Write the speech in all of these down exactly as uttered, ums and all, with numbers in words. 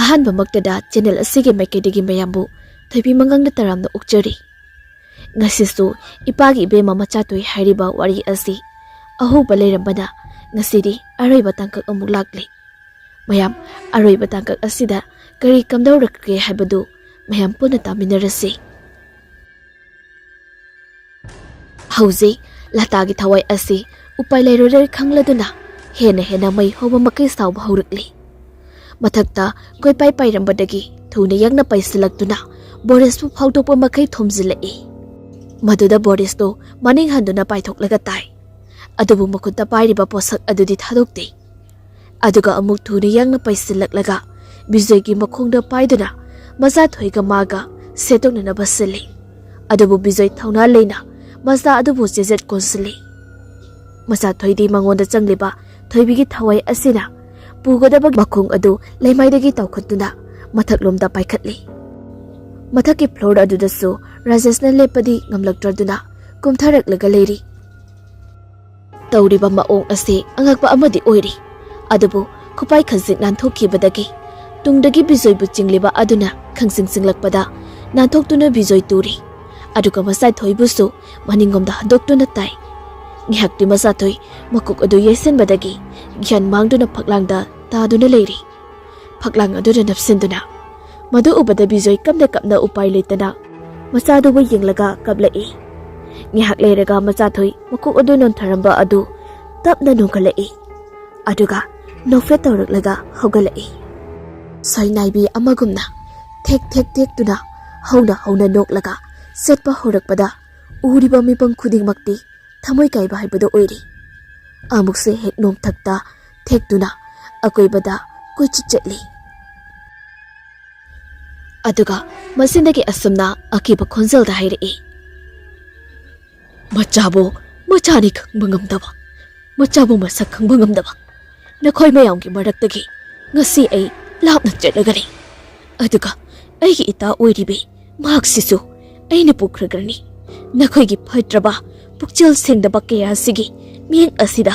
ꯑꯍꯥꯟꯕꯃꯛꯇꯗ channel ꯑꯁꯤꯒꯤ ꯃꯥꯏꯀꯩꯗꯒꯤ ꯃꯌꯥꯝꯕꯨ ꯊꯣꯏꯕꯤ ꯃꯉꯥꯡꯅ ꯇꯔꯥꯝꯅ ꯑꯣꯛꯆꯔꯤ꯫ ꯉꯁꯤꯁꯨ ꯏꯄꯥꯒꯤ ꯏꯕꯦꯝꯃ ꯃꯆꯥꯊꯣꯏ ꯍꯥꯏꯔꯤꯕ ꯋꯥꯔꯤ ꯑꯁꯤ ꯑꯍꯧꯕ ꯂꯩꯔꯝꯕꯅ ꯉꯁꯤꯗꯤ ꯑꯔꯣꯏꯕ ꯇꯥꯡꯀꯛ ꯑꯃꯨꯛ ꯂꯥꯛꯂꯤ꯫ ꯃꯌꯥꯝ, ꯑꯔꯣꯏꯕ ꯇꯥꯡꯀꯛ ꯑꯁꯤꯗ ꯀꯔꯤ ꯀꯝꯗꯧꯔꯛꯀꯦ ꯍꯥꯏꯕꯗꯨ ꯃꯌꯥꯝ ꯄꯨꯟꯅ ꯇꯥꯃꯤꯟꯅꯔꯁꯤ꯫ ꯍꯧꯖꯤꯛ ꯂꯇꯥꯒꯤ ꯊꯋꯥꯏ ꯑꯁꯤ ꯎꯄꯥꯏ ꯂꯩꯔꯣꯏꯗ꯭ꯔꯦ ꯈꯪꯂꯗꯨꯅ ꯍꯦꯟꯅ ꯍꯦꯟꯅ ꯃꯩ ꯍꯧꯕ ꯃꯈꯩ ꯁꯥꯎꯕ ꯍꯧꯔꯛꯂꯤ꯫ ꯃꯊꯛꯇ ꯀꯣꯏꯄꯥꯏ ꯄꯥꯏꯔꯝꯕꯗꯒꯤ ꯊꯨꯅ ꯌꯥꯡꯅ ꯄꯥꯏꯁꯤꯜꯂꯛꯇꯨꯅ ꯕꯣꯔꯤꯁꯄꯨ ꯐꯥꯎꯗꯣꯛꯄ ꯃꯈꯩ ꯊꯣꯝꯖꯤꯜꯂꯛꯏ꯫ ꯃꯗꯨꯗ ꯕꯣꯔꯤꯁꯇꯨ ꯃꯅꯤꯡ ꯍꯟꯗꯨꯅ ꯄꯥꯏꯊꯣꯛꯂꯒ ꯇꯥꯏ꯫ ꯑꯗꯨꯕꯨ ꯃꯈꯨꯠꯇ ꯄꯥꯏꯔꯤꯕ ꯄꯣꯠꯁꯛ ꯑꯗꯨꯗꯤ ꯊꯥꯗꯣꯛꯇꯦ꯫ ꯑꯗꯨꯒ ꯑꯃꯨꯛ ꯊꯨꯅ ꯌꯥꯡꯅ ꯄꯥꯏꯁꯤꯜꯂꯛꯂꯒ ꯕꯤꯖꯣꯏꯒꯤ ꯃꯈꯣꯡꯗ ꯄꯥꯏꯗꯨꯅ ꯃꯆꯥꯊꯣꯏꯒ ꯃꯥꯒ ꯁꯦꯠꯇꯣꯛꯅꯅꯕ ꯁꯤꯜꯂꯤ꯫ ꯑꯗꯨꯕꯨ ꯕꯤꯖꯣꯏ ꯊꯧꯅꯥ ꯂꯩꯅ ꯃꯆꯥ ꯑꯗꯨꯕꯨ ꯆꯦꯖꯦꯠ ꯀꯣꯟꯁꯤꯜꯂꯤ꯫ ꯃꯆꯥꯊꯣꯏꯗꯤ ꯃꯉꯣꯟꯗ ꯆꯪꯂꯤꯕ ꯊꯣꯏꯕꯤꯒꯤ ꯊꯋꯥꯏ ꯑꯁꯤꯅ ꯄꯨꯒꯗꯕ ꯃꯈꯣꯡ ꯑꯗꯨ ꯂꯩꯃꯥꯏꯗꯒꯤ ꯇꯥꯎꯈꯠꯇꯨꯅ ꯃꯊꯛꯂꯣꯝꯗ ꯄꯥꯏꯈꯠꯂꯤ꯫ ꯃꯊꯛꯀꯤ ꯐ꯭ꯂꯣꯔ ꯑꯗꯨꯗꯁꯨ ꯔꯥꯖꯦꯁꯅ ꯂꯦꯞꯄꯗꯤ ꯉꯝꯂꯛꯇ꯭ꯔꯗꯨꯅ ꯀꯨꯝꯊꯔꯛꯂꯒ ꯂꯩꯔꯤ꯫ ꯇꯧꯔꯤꯕ ꯃꯑꯣꯡ ꯑꯁꯤ ꯑꯉꯛꯄ ꯑꯃꯗꯤ ꯑꯣꯏꯔꯤ꯫ ꯑꯗꯨꯕꯨ ꯈꯨꯄꯥꯏ ꯈꯖꯤꯛ ꯅꯥꯟꯊꯣꯛꯈꯤꯕꯗꯒꯤ ꯇꯨꯡꯗꯒꯤ ꯕꯤꯖꯣꯏꯕꯨ ꯆꯤꯡꯂꯤꯕ ꯑꯗꯨꯅ ꯈꯪꯁꯤꯡ ꯁꯤꯡꯂꯛꯄꯗ ꯅꯥꯟꯊꯣꯛꯇꯨꯅ ꯕꯤꯖꯣꯏ ꯇꯨꯔꯤ꯫ ꯑꯗꯨꯒ ꯃꯆꯥꯊꯣꯏꯕꯨꯁꯨ ꯃꯅꯤꯡꯂꯣꯝꯗ ꯍꯟꯗꯣꯛꯇꯨꯅ ꯇꯥꯏ꯫ ꯉꯥꯏꯍꯥꯛꯇꯤ ꯃꯆꯥꯊꯣꯏ ꯃꯀꯣꯛ ꯑꯗꯨ ꯌꯩꯁꯟꯕꯗꯒꯤ ꯒ꯭ꯌꯥꯟ ꯃꯥꯡꯗꯨꯅ ꯐꯛꯂꯥꯡꯗ ꯇꯥꯗꯨꯅ ꯂꯩꯔꯤ꯫ ꯐꯛꯂꯥꯡ ꯑꯗꯨꯗ ꯅꯞꯁꯤꯟꯗꯨꯅ꯫ ꯃꯗꯨ ꯎꯕꯗ ꯕꯤꯖꯣꯏ ꯀꯞꯅ ꯀꯞꯅ ꯎꯄꯥꯏ ꯂꯩꯇꯅ ꯃꯆꯥꯗꯨꯕꯨ ꯌꯦꯡꯂꯒ ꯀꯞꯂꯛꯏ꯫ ꯉꯥꯏꯍꯥꯛ ꯂꯩꯔꯒ ꯃꯆꯥꯊꯣꯏ ꯃꯀꯣꯛ ꯑꯗꯨ ꯅꯣꯟꯊꯔꯝꯕ ꯑꯗꯨ ꯇꯞꯅ ꯅꯣꯟꯈꯠꯂꯛꯏ꯫ ꯑꯗꯨꯒ ꯅꯣꯛꯐꯦꯠ ꯇꯧꯔꯛꯂꯒ ꯍꯧꯒꯠꯂꯛꯏ꯫ ꯁꯣꯏꯅꯥꯏꯕꯤ ꯑꯃꯒꯨꯝꯅ ꯊꯦꯛ ꯊꯦꯛ ꯊꯦꯛꯇꯨꯅ ꯍꯧꯅ ꯍꯧꯅ ꯅꯣꯛꯂꯒ ꯆꯠꯄ ꯍꯧꯔꯛꯄꯗ ꯎꯔꯤꯕ ꯃꯤꯄꯨꯝ ꯈꯨꯗꯤꯡꯃꯛꯇꯤ ꯊꯃꯣꯏ ꯀꯥꯏꯕ ꯍꯥꯏꯕꯗꯨ ꯑꯣꯏꯔꯤ꯫ ꯑꯃꯨꯛꯁꯨ ꯍꯦꯛ ꯅꯣꯡꯊꯛꯇ ꯊꯦꯛꯇꯨꯅ ꯑꯀꯣꯏꯕꯗ ꯀꯣꯏꯆꯠ ꯆꯠꯂꯤ꯫ ꯑꯗꯨꯒ ꯃꯆꯤꯟꯗꯒꯤ ꯑꯁꯨꯝꯅ ꯑꯀꯤꯕ ꯈꯣꯟꯖꯦꯜꯗ ꯍꯥꯏꯔꯛꯏ, "ꯃꯆꯥꯕꯨ ꯃꯆꯥꯅꯤ ꯈꯪꯕ ꯉꯝꯗꯕ, ꯃꯆꯥꯕꯨ ꯃꯁꯛ ꯈꯪꯕ ꯉꯝꯗꯕ ꯅꯈꯣꯏ ꯃꯌꯥꯝꯒꯤ ꯃꯔꯛꯇꯒꯤ ꯉꯁꯤ ꯑꯩ ꯂꯥꯞꯅ ꯆꯠꯂꯒꯅꯤ꯫ ꯑꯗꯨꯒ ꯑꯩꯒꯤ ꯏꯇꯥ ꯑꯣꯏꯔꯤꯕꯤ ꯃꯍꯥꯛꯁꯤꯁꯨ ꯑꯩꯅ ꯄꯨꯈ꯭ꯔꯒꯅꯤ꯫ ꯅꯈꯣꯏꯒꯤ ꯐꯠꯇ꯭ꯔꯕ ꯄꯨꯛꯆꯦꯜ ꯁꯦꯡꯗꯕ ꯀꯌꯥ ꯑꯁꯤꯒꯤ ꯃꯤꯠꯌꯦꯡ ꯑꯁꯤꯗ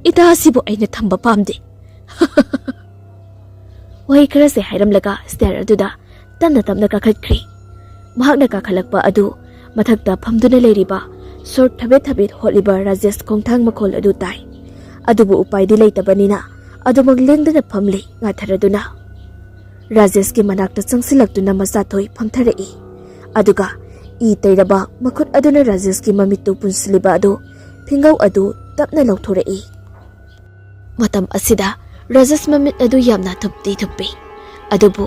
ꯏꯇꯥ ꯑꯁꯤꯕꯨ ꯑꯩꯅ ꯊꯝꯕ ꯄꯥꯝꯗꯦ꯫" ꯋꯥꯍꯩ ꯈꯔꯁꯦ ꯍꯥꯏꯔꯝꯂꯒ ꯁ꯭ꯇꯦꯌꯔ ꯑꯗꯨꯗ ꯇꯞꯅ ꯇꯞꯅ ꯀꯥꯈꯠꯈ꯭ꯔꯦ꯫ ꯃꯍꯥꯛꯅ ꯀꯥꯈꯠꯂꯛꯄ ꯑꯗꯨ ꯃꯊꯛꯇ ꯐꯝꯗꯨꯅ ꯂꯩꯔꯤꯕ ꯁꯣꯔ ꯊꯕꯦꯠ ꯊꯕꯦꯠ ꯍꯣꯠꯂꯤꯕ ꯔꯥꯖꯦꯁ ꯈꯣꯡꯊꯥꯡ ꯃꯈꯣꯜ ꯑꯗꯨ ꯇꯥꯏ꯫ ꯑꯗꯨꯕꯨ ꯎꯄꯥꯏꯗꯤ ꯂꯩꯇꯕꯅꯤꯅ ꯑꯗꯨꯃꯛ ꯂꯦꯡꯗꯅ ꯐꯝꯂꯤ ꯉꯥꯊꯔꯗꯨꯅ꯫ ꯔꯥꯖꯦꯁꯀꯤ ꯃꯅꯥꯛꯇ ꯆꯪꯁꯤꯜꯂꯛꯇꯨꯅ ꯃꯆꯥꯊꯣꯏ ꯐꯝꯊꯔꯛꯏ꯫ ꯑꯗꯨꯒ ꯏ ꯇꯩꯔꯕ ꯃꯈꯨꯠ ꯑꯗꯨꯅ ꯔꯥꯖꯦꯁꯀꯤ ꯃꯃꯤꯠꯇꯨ ꯄꯨꯟꯁꯤꯜꯂꯤꯕ ꯑꯗꯨ ꯐꯤꯡꯒꯧ ꯑꯗꯨ ꯇꯞꯅ ꯂꯧꯊꯣꯔꯛꯏ꯫ ꯃꯇꯝ ꯑꯁꯤꯗ ꯔꯥꯖꯦꯁ ꯃꯃꯤꯠ ꯑꯗꯨ ꯌꯥꯝꯅ ꯊꯨꯞꯇꯤ ꯊꯨꯞꯄꯤ꯫ ꯑꯗꯨꯕꯨ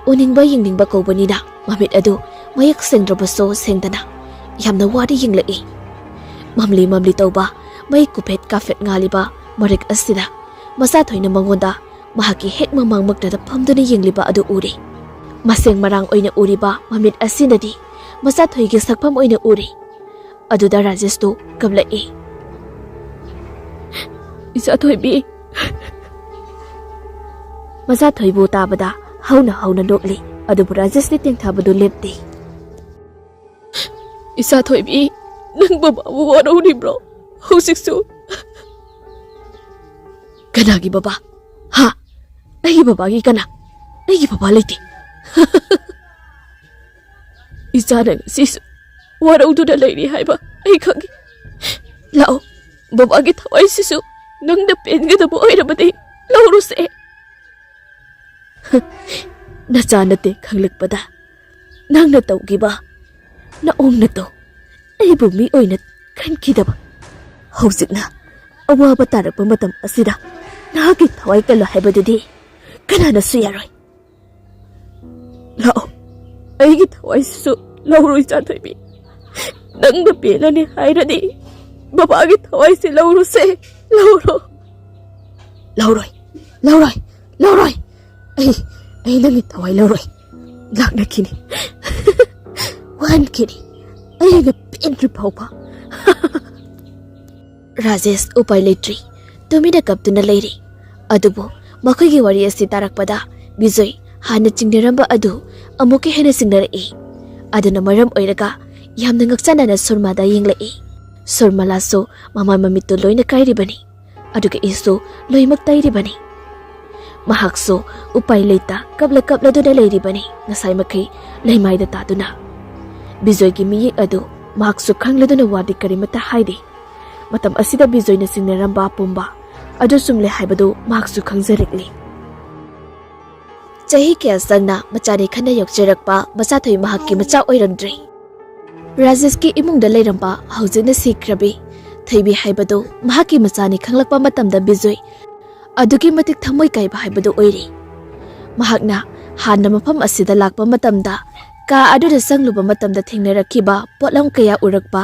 ꯎꯅꯤꯡꯕ ꯌꯦꯡꯅꯤꯡꯕ ꯀꯧꯕꯅꯤꯅ ꯃꯃꯤꯠ ꯑꯗꯨ ꯃꯌꯦꯛ ꯁꯦꯡꯗ꯭ꯔꯕꯁꯨ ꯁꯦꯡꯗꯅ ꯌꯥꯝꯅ ꯋꯥꯅ ꯌꯦꯡꯂꯛꯏ꯫ ꯃꯝꯂꯤ ꯃꯝꯂꯤ ꯇꯧꯕ ꯃꯩ ꯀꯨꯐꯦꯠ ꯀꯥꯐꯦꯠ ꯉꯥꯜꯂꯤꯕ ꯃꯔꯛ ꯑꯁꯤꯗ ꯃꯆꯥꯊꯣꯏꯅ ꯃꯉꯣꯟꯗ ꯃꯍꯥꯛꯀꯤ ꯍꯦꯛ ꯃꯃꯥꯡꯃꯛꯇꯗ ꯐꯝꯗꯨꯅ ꯌꯦꯡꯂꯤꯕ ꯑꯗꯨ ꯎꯔꯦ꯫ ꯃꯁꯦꯡ ꯃꯔꯥꯡ ꯑꯣꯏꯅ ꯎꯔꯤꯕ ꯃꯃꯤꯠ ꯑꯁꯤꯅꯗꯤ ꯃꯆꯥꯊꯣꯏꯒꯤ ꯁꯛꯐꯝ ꯑꯣꯏꯅ ꯎꯔꯦ꯫ ꯑꯗꯨꯗ ꯔꯥꯖꯦꯁꯇꯨ ꯀꯞꯂꯛꯏ꯫ "ꯏꯆꯥꯊꯣꯏꯕꯤ!" ꯃꯆꯥꯊꯣꯏꯕꯨ ꯇꯥꯕꯗ ꯍꯧꯅ ꯍꯧꯅ ꯅꯣꯛꯂꯤ꯫ ꯑꯗꯨꯕꯨ ꯔꯥꯖꯦꯁꯇꯤ ꯇꯦꯡꯊꯥꯕꯗꯨ ꯂꯦꯞꯇꯦ꯫ "ꯏꯆꯥꯊꯣꯏꯕꯤ, ꯅꯪ ꯕꯕꯥꯕꯨ ꯋꯥꯔꯧꯔꯤꯕ꯭ꯔꯣ ꯍꯧꯖꯤꯛꯁꯨ?" "ꯀꯅꯥꯒꯤ ꯕꯕꯥ? ꯍꯥ? ꯑꯩꯒꯤ ꯕꯕꯥꯒꯤ ꯀꯅꯥ? ꯑꯩꯒꯤ ꯕꯕꯥ ꯂꯩꯇꯦ꯫" "ꯏꯆꯥꯅ ꯉꯁꯤꯁꯨ ꯋꯥꯔꯧꯗꯨꯅ ꯂꯩꯔꯤ ꯍꯥꯏꯕ ꯑꯩ ꯈꯪꯏ꯫ ꯂꯥꯛꯑꯣ, ꯕꯕꯥꯒꯤ ꯊꯋꯥꯏꯁꯤꯁꯨ ꯅꯪꯅ ꯄꯦꯟꯒꯗꯕ ꯑꯣꯏꯔꯕꯗꯤ ꯂꯧꯔꯨꯁꯦ꯫" "ꯅꯆꯥ ꯅꯠꯇꯦ ꯈꯪꯂꯛꯄꯗ ꯅꯪꯅ ꯇꯧꯈꯤꯕ ꯅꯑꯣꯡ ꯅꯇꯧ ꯑꯩꯕꯨ ꯃꯤ ꯑꯣꯏꯅ ꯈꯟꯈꯤꯗꯕ, ꯍꯧꯖꯤꯛꯅ ꯑꯋꯥꯕ ꯇꯥꯔꯛꯄ ꯃꯇꯝ ꯑꯁꯤꯗ ꯅꯍꯥꯛꯀꯤ ꯊꯋꯥꯏ ꯀꯜꯂꯣ ꯍꯥꯏꯕꯗꯨꯗꯤ ꯀꯅꯥꯅꯁꯨ ꯌꯥꯔꯣꯏ꯫ ꯂꯥꯛꯑꯣ, ꯑꯩꯒꯤ ꯊꯋꯥꯏꯁꯤꯁꯨ ꯂꯧꯔꯣ ꯏꯆꯥꯊꯣꯏꯕꯤ꯫ ꯅꯪꯅ ꯄꯦꯜꯂꯅꯤ ꯍꯥꯏꯔꯗꯤ ꯕꯕꯥꯒꯤ ꯊꯋꯥꯏꯁꯦ ꯂꯧꯔꯨꯁꯦ, ꯂꯧꯔꯣ꯫" "ꯂꯧꯔꯣꯏ, ꯂꯧꯔꯣꯏ, ꯂꯧꯔꯣꯏ꯫ ꯑꯩ, ꯑꯩ ꯅꯪꯒꯤ ꯊꯋꯥꯏ ꯂꯧꯔꯣꯏ꯫ ꯂꯥꯛꯅꯈꯤꯅꯤ, ꯋꯥꯍꯟꯈꯤꯅꯤ, ꯑꯩꯅ ꯄꯦꯟꯗ꯭ꯔꯤ ꯐꯥꯎꯕ꯫" ꯔꯥꯖꯦꯁ ꯎꯄꯥꯏ ꯂꯩꯇ꯭ꯔꯤ, ꯇꯨꯃꯤꯟꯅ ꯀꯞꯇꯨꯅ ꯂꯩꯔꯤ꯫ ꯑꯗꯨꯕꯨ ꯃꯈꯣꯏꯒꯤ ꯋꯥꯔꯤ ꯑꯁꯤ ꯇꯥꯔꯛꯄꯗ ꯕꯤꯖꯣꯏ ꯍꯥꯟꯅ ꯆꯤꯡꯅꯔꯝꯕ ꯑꯗꯨ ꯑꯃꯨꯛꯀ ꯍꯦꯟꯅ ꯆꯤꯡꯅꯔꯛꯏ꯫ ꯑꯗꯨꯅ ꯃꯔꯝ ꯑꯣꯏꯔꯒ ꯌꯥꯝꯅ ꯉꯛꯆꯥꯟꯅꯅ ꯁꯨꯔꯃꯥꯗ ꯌꯦꯡꯂꯛꯏ꯫ ꯁꯨꯔꯃꯥꯂꯥꯁꯨ ꯃꯃꯥꯏ ꯃꯃꯤꯠꯇꯨ ꯂꯣꯏꯅ ꯀꯥꯏꯔꯤꯕꯅꯤ, ꯑꯗꯨꯒ ꯏꯁꯨ ꯂꯣꯏꯅꯃꯛ ꯇꯩꯔꯤꯕꯅꯤ꯫ ꯃꯍꯥꯛꯁꯨ ꯎꯄꯥꯏ ꯂꯩꯇ ꯀꯞꯂ ꯀꯞꯂꯗꯨꯅ ꯂꯩꯔꯤꯕꯅꯤ ꯉꯁꯥꯏ ꯃꯈꯩ ꯂꯩꯃꯥꯏꯗ ꯇꯥꯗꯨꯅ꯫ ꯕꯤꯖꯣꯏꯒꯤ ꯃꯤꯌꯦꯛ ꯑꯗꯨ ꯃꯍꯥꯛꯁꯨ ꯈꯪꯂꯗꯨꯅ ꯋꯥꯗꯤ ꯀꯔꯤꯃꯠꯇ ꯍꯥꯏꯗꯦ꯫ ꯃꯇꯝ ꯑꯁꯤꯗ ꯕꯤꯖꯣꯏꯅ ꯆꯤꯡꯅꯔꯝꯕ ꯄꯨꯝꯕ ꯑꯗꯨ ꯆꯨꯝꯂꯦ ꯍꯥꯏꯕꯗꯨ ꯃꯍꯥꯛꯁꯨ ꯈꯪꯖꯔꯛꯂꯤ꯫ ꯆꯍꯤ ꯀꯌꯥ ꯆꯪꯅ ꯃꯆꯥꯅꯤ ꯈꯟꯅ ꯌꯣꯛꯆꯔꯛꯄ ꯃꯆꯥꯊꯣꯏ ꯃꯍꯥꯛꯀꯤ ꯃꯆꯥ ꯑꯣꯏꯔꯝꯗ꯭ꯔꯦ꯫ ꯔꯥꯖꯦꯁꯀꯤ ꯏꯃꯨꯡꯗ ꯂꯩꯔꯝꯕ ꯍꯧꯖꯤꯛꯅ ꯁꯤꯈ꯭ꯔꯕꯤ ꯊꯣꯏꯕꯤ ꯍꯥꯏꯕꯗꯨ ꯃꯍꯥꯛꯀꯤ ꯃꯆꯥꯅꯤ ꯈꯪꯂꯛꯄ ꯃꯇꯝꯗ ꯕꯤꯖꯣꯏ ꯑꯗꯨꯛꯀꯤ ꯃꯇꯤꯛ ꯊꯃꯣꯏ ꯀꯥꯏꯕ ꯍꯥꯏꯕꯗꯨ ꯑꯣꯏꯔꯦ꯫ ꯃꯍꯥꯛꯅ ꯍꯥꯟꯅ ꯃꯐꯝ ꯑꯁꯤꯗ ꯂꯥꯛꯄ ꯃꯇꯝꯗ ꯀꯥ ꯑꯗꯨꯗ ꯆꯪꯂꯨꯕ ꯃꯇꯝꯗ ꯊꯦꯡꯅꯔꯛꯈꯤꯕ ꯄꯣꯠꯂꯝ ꯀꯌꯥ ꯎꯔꯛꯄ,